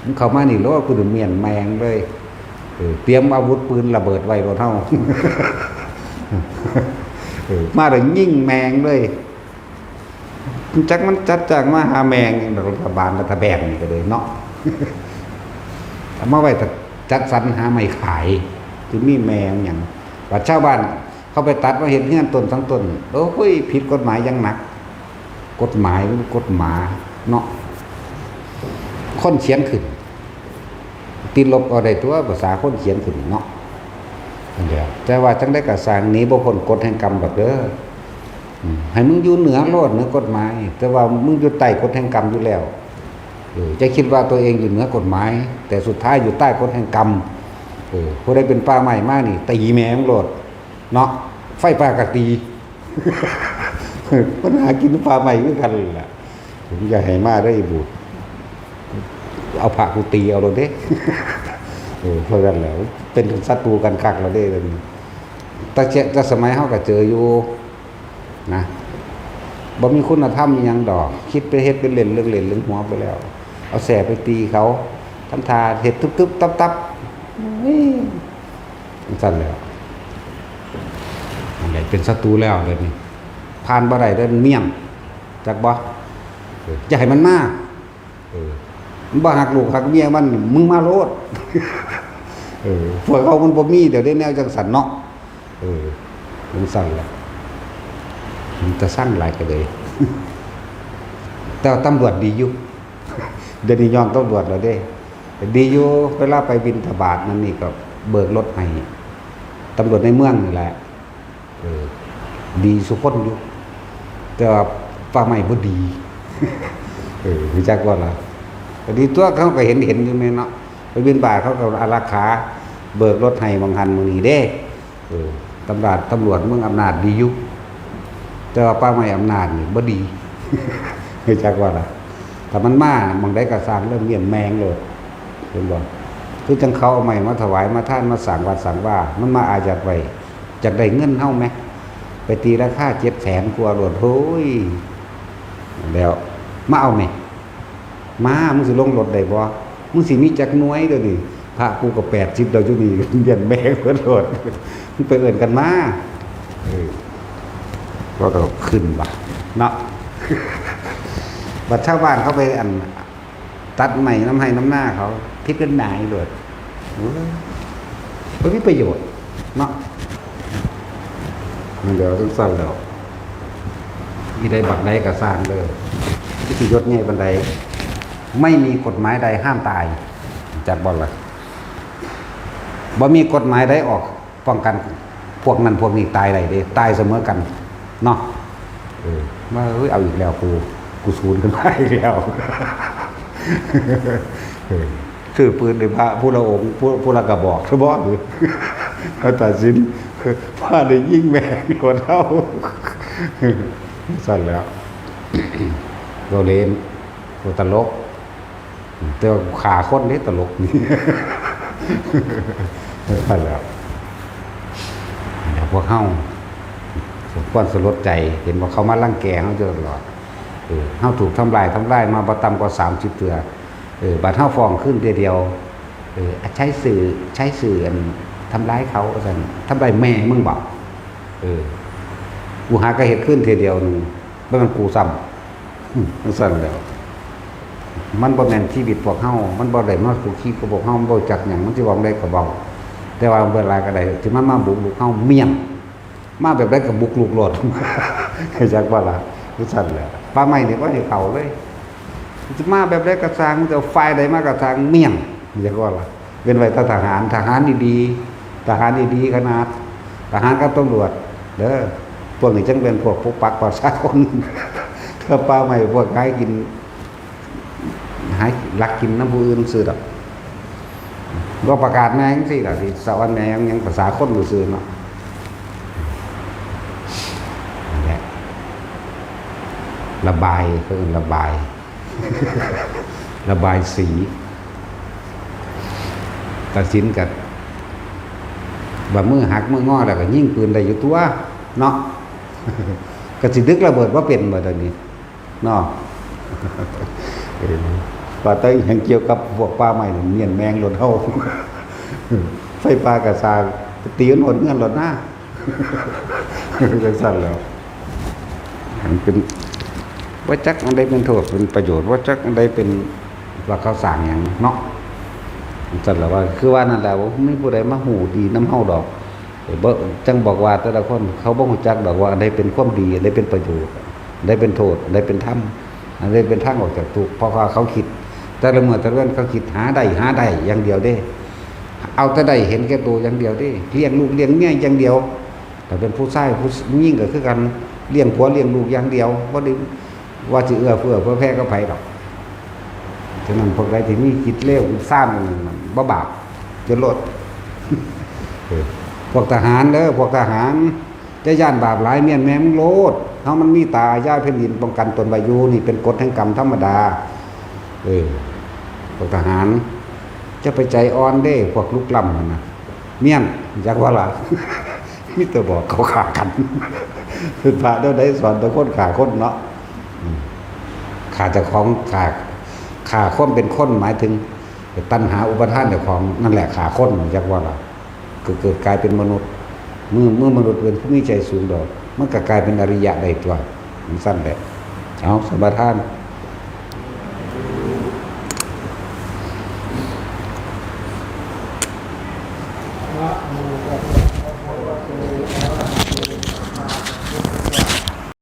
มันเข้ามานี่โลด กูจะเมี้ยนแม่งเลย เออ เตรียมอาวุธปืนระเบิดไว้โลดเฮา เออ มาแล้วยิงแม่งเลย จักมันจัดจ้างมาหาแม่งหยังดอก รัฐบาลรัฐแบนนี่ก็เลยเนาะ เอามาไว้จัดสรรหาไม้ขาย คือมีแม่งหยัง บัดชาวบ้านเขาไปตัดมาเฮ็ดเฮือนต้นสองต้น โอ้ย ผิดกฎหมายอย่างหนัก กฎหมาย กฎหมาเนาะ คนเขียนขึ้น ติดลบเอาได้ตั๊ว ภาษาคนเขียนขึ้นเนาะ นั่นแหละ แต่ว่าจั่งใดก็ซ่าง หนีบ่พ้นกฎแห่งกรรมดอกเด้อ อืม ให้มึงอยู่เหนือโลด เหนือกฎหมาย แต่ว่ามึงอยู่ใต้กฎแห่งกรรมอยู่แล้ว เออ จะคิดว่าตัวเองอยู่เหนือกฎหมาย แต่สุดท้ายอยู่ใต้กฎแห่งกรรม เออ ผู้ใดเป็นป่าไม้มานี่ ตีแม่มึงโลด เนาะ ไฟป่าก็ตี มันหากินป่าไม้คือกันแหละ ผมอย่าให้มาได้อไอ้บูด เอาพระกูตีเอาโลดเด้ เออ เพราะกันแหละ เป็นศัตรูกันคักแล้วเด้ แต่เจ้า แต่สมัยเฮาก็เจออยู่ นะ บ่มีคุณธรรมอิหยังดอก คิดไปเฮ็ดเป็นเล่น เรื่องเล่นเรื่องหัวไปแล้ว เอาแส้ไปตีเขา ทำท่าเฮ็ดตึบๆ ตับๆ นี่ จั่งซั้นแหล้ว นั่นแหละ เป็นศัตรูแล้วเดี๋ยวนี้ ผ่านบ่ได้เด้อ เมี้ยน จักบ่ เออ อย่าให้มันมา เออ มันบ่ฮักลูกฮักเมียมัน มึงมาโลด เออ พวกเฮามันบ่มีเดี๋ยวนี้แนวจั่งซั้นเนาะ เออ จั่งซั้นแหละ มันจะซั้นหลายก็เลย แต่ว่าตำรวจดีอยู่ เดี๋ยวนี้ยอมตำรวจแล้วเด้ ดีอยู่ เวลาไปบิณฑบาตนั่นนี่ก็เบิกรถให้ ตำรวจในเมืองนี่แหละ เออ ดีซุคนอยู่ แต่ว่าป่าไม้บ่ดี เออ รู้จักบ่ล่ะ ก็ดีตั๊ว เขาก็เห็น เห็นอยู่แม่นเนาะ ไปบิณฑบาตเขาก็อารักขา เบิกรถให้หม่องหั้นหม่องนี้เด้ เออ ตำรวจ ตำรวจเมืองอำนาจดีอยู่ แต่ว่าป่าไม้อำนาจนี่บ่ดี รู้จักว่าล่ะ ถ้ามันมาหม่องใดก็สร้างเริ่มเมียนแมงโลด เห็นบ่ คือจั่งเขาเอาไม้มาถวายมาทานมาสร้างวัดสร้างวา มันมาอายัดไว้ อยากได้เงินเฮาแหม ไปตีราคาเจ็ดแสนกว่าโลด โอ้ย แล้ว มาเอาแหม มา มึงสิลงรถได้บ่ มึงสิมีจักหน่วยเดี๋ยวนี้ พระกูก็แปดสิบแล้วอยู่นี่ เมียนแมงเบิดโลด มึงไปเอิ้นกันมา เออ ก็ต้องขึ้นว่ะ เนาะ บัดชาวบ้านเขาไปอัน ตัดไม้นำไฮ่นำนาเขา ผิดกฎหมายโลด โอ้ย บ่มีประโยชน์ เนาะ มันเดี๋ยวจั่งซั่นแล้ว มีได้บักใดก็สร้างเด้อ สิยศใหญ่ปานใด ไม่มีกฎหมายใดห้ามตาย จักบ่ล่ะ บ่มีกฎหมายใดออกป้องกันพวกนั้นพวกนี้ตายได้เด้ ตายเสมอกัน เนาะ เออ มา เอ้ย เอาอีกแล้ว กู กูสูนขึ้นมาอีกแล้ว เออ ซื้อปืนให้พระผู้ละองค์ ผู้ ผู้ละกระบอก ซะบ่ หรือ เขาตัดสิน พระได้ยิงแม่งโลดเฮา ซั่นแหล้ว เว้าเล่น เว้าตลก แต่ว่าฆ่าคนเด้ตลกนี่ ซั่นแหล้ว เดี๋ยวพวกเฮา สมควรสลดใจ เห็นว่าเขามารังแกเฮาอยู่ตลอด เออ เฮาถูกทำลาย ทำลายมาบ่ต่ำกว่าสามสิบเทื่อ เออ บัดเฮาฟ้องคืนเทื่อเดียว เออ อ่ะ ใช้สื่อ ใช้สื่ออันทำร้ายเขา ว่าซั่น ทำร้ายแม่มึงบ่ เออ กูหาก็เฮ็ดคืนเทื่อเดียวหนึ่ง บ่แม่นกูซ้ำ อืม จั่งซั่นแหล้ว มันบ่แม่นชีวิตพวกเฮา มันบ่ได้มาคุกคีกับพวกเฮา มันบ่รู้จักหยัง มันสิเว้าได้ก็เว้า แต่ว่าเวลาก็ได้ สิมันมาบุกรุกเฮาเมี่ยง มาแบบใดก็บุกรุกโลด จักว่าล่ะ คือซั่นแหละ ป่าไม้นี่บ่ให้เข้าเลย สิมาแบบใดก็ซ่าง จะฝ่ายใดมาก็ซ่าง เมี่ยง จักว่าล่ะ เว้นไว้แต่ทหาร ทหารดีๆ ทหารดีๆ ขนาด ทหารกับตำรวจ เด้อ พวกนี้จั่งเป็นพวกปกปักประชาชน ถ้าป่าไม้พวกหากิน หาลักกินนำผู้อื่นซื่อดอก บ่ประกาศแม่จั่งซี้ล่ะ สิสะออนแม่หยัง ภาษาคนซื่อๆ เนาะ นั่นแหละ ระบาย เขาเอิ้นระบาย ระบายสี ตัดสินกัน ว่ามือหักมืองอแล้วก็ยิงปืนได้อยู่ตั๊ว เนาะ ก็สิดึกระเบิดบ่เป็นบ่เดี๋ยวนี้ เนาะ เออ ว่าแต่อิหยังเกี่ยวกับพวกป่าไม้นี่เมียนแมงโลดเฮา ไฟป่าก็ซ่าง ตีมันโลดเฮือนโลดนา จั่งซั่นแหล้ว มันเป็น บ่จักอันใดเป็นโทษเป็นประโยชน์ บ่จักอันใดเป็นว่าเขาสร้างหยังเนาะ จั่งซั่นแหละว่า คือว่านั่นแหละ บ่มีผู้ใดมาฮู้ดีนำเฮาดอก เออ บ่ จั่งบอกว่าแต่ละคนเขาบ่ฮู้จักดอกว่าอันใดเป็นความดี อันใดเป็นประโยชน์ อันใดเป็นโทษ อันใดเป็นธรรม อันใดเป็นทางออกจากทุกข์ เพราะว่าเขาคิด แต่ละมื้อแต่ละวันเขาคิดหาได้ หาได้อย่างเดียวเด้ เอาแต่ได้เห็นแก่ตัวอย่างเดียวเด้ เลี้ยงลูกเลี้ยงเมียอย่างเดียว ถ้าเป็นผู้ชายผู้หญิงก็คือกัน เลี้ยงผัวเลี้ยงลูกอย่างเดียว บ่ได้ว่าสิเอื้อเฟื้อเผื่อแผ่กับไผดอก ฉะนั้นพวกใดที่มีจิตเลวซามนั่นบ่บาป จะโลด เออ พวกทหารเด้อ พวกทหาร จะย้านบาปหลาย เมียนแมงโลด เฮามันมีตาอาญาแผ่นดินป้องกันตนไว้อยู่ นี่เป็นกฎแห่งกรรมธรรมดา เออ พวกทหาร จะไปใจอ่อนเด้ พวกลุกล้ำหั่นน่ะ เมียน จักว่าล่ะ มีแต่บอกเขาฆ่ากัน เป็นพระแนวใดสอนแต่คนฆ่าคนเนาะ อืม ฆ่าเจ้าของ ฆ่า ฆ่าความเป็นคน หมายถึงตัณหาอุปาทานเจ้าของ นั่นแหละฆ่าคน จักว่าล่ะ ก็เกิดกลายเป็นมนุษย์ เมื่อ เมื่อมนุษย์เป็นผู้มีใจสูงดอก มันก็กลายเป็นอริยะได้ตั๊ว จั่งซั่นแหละ เอา สมาทาน นะโมตัสสะ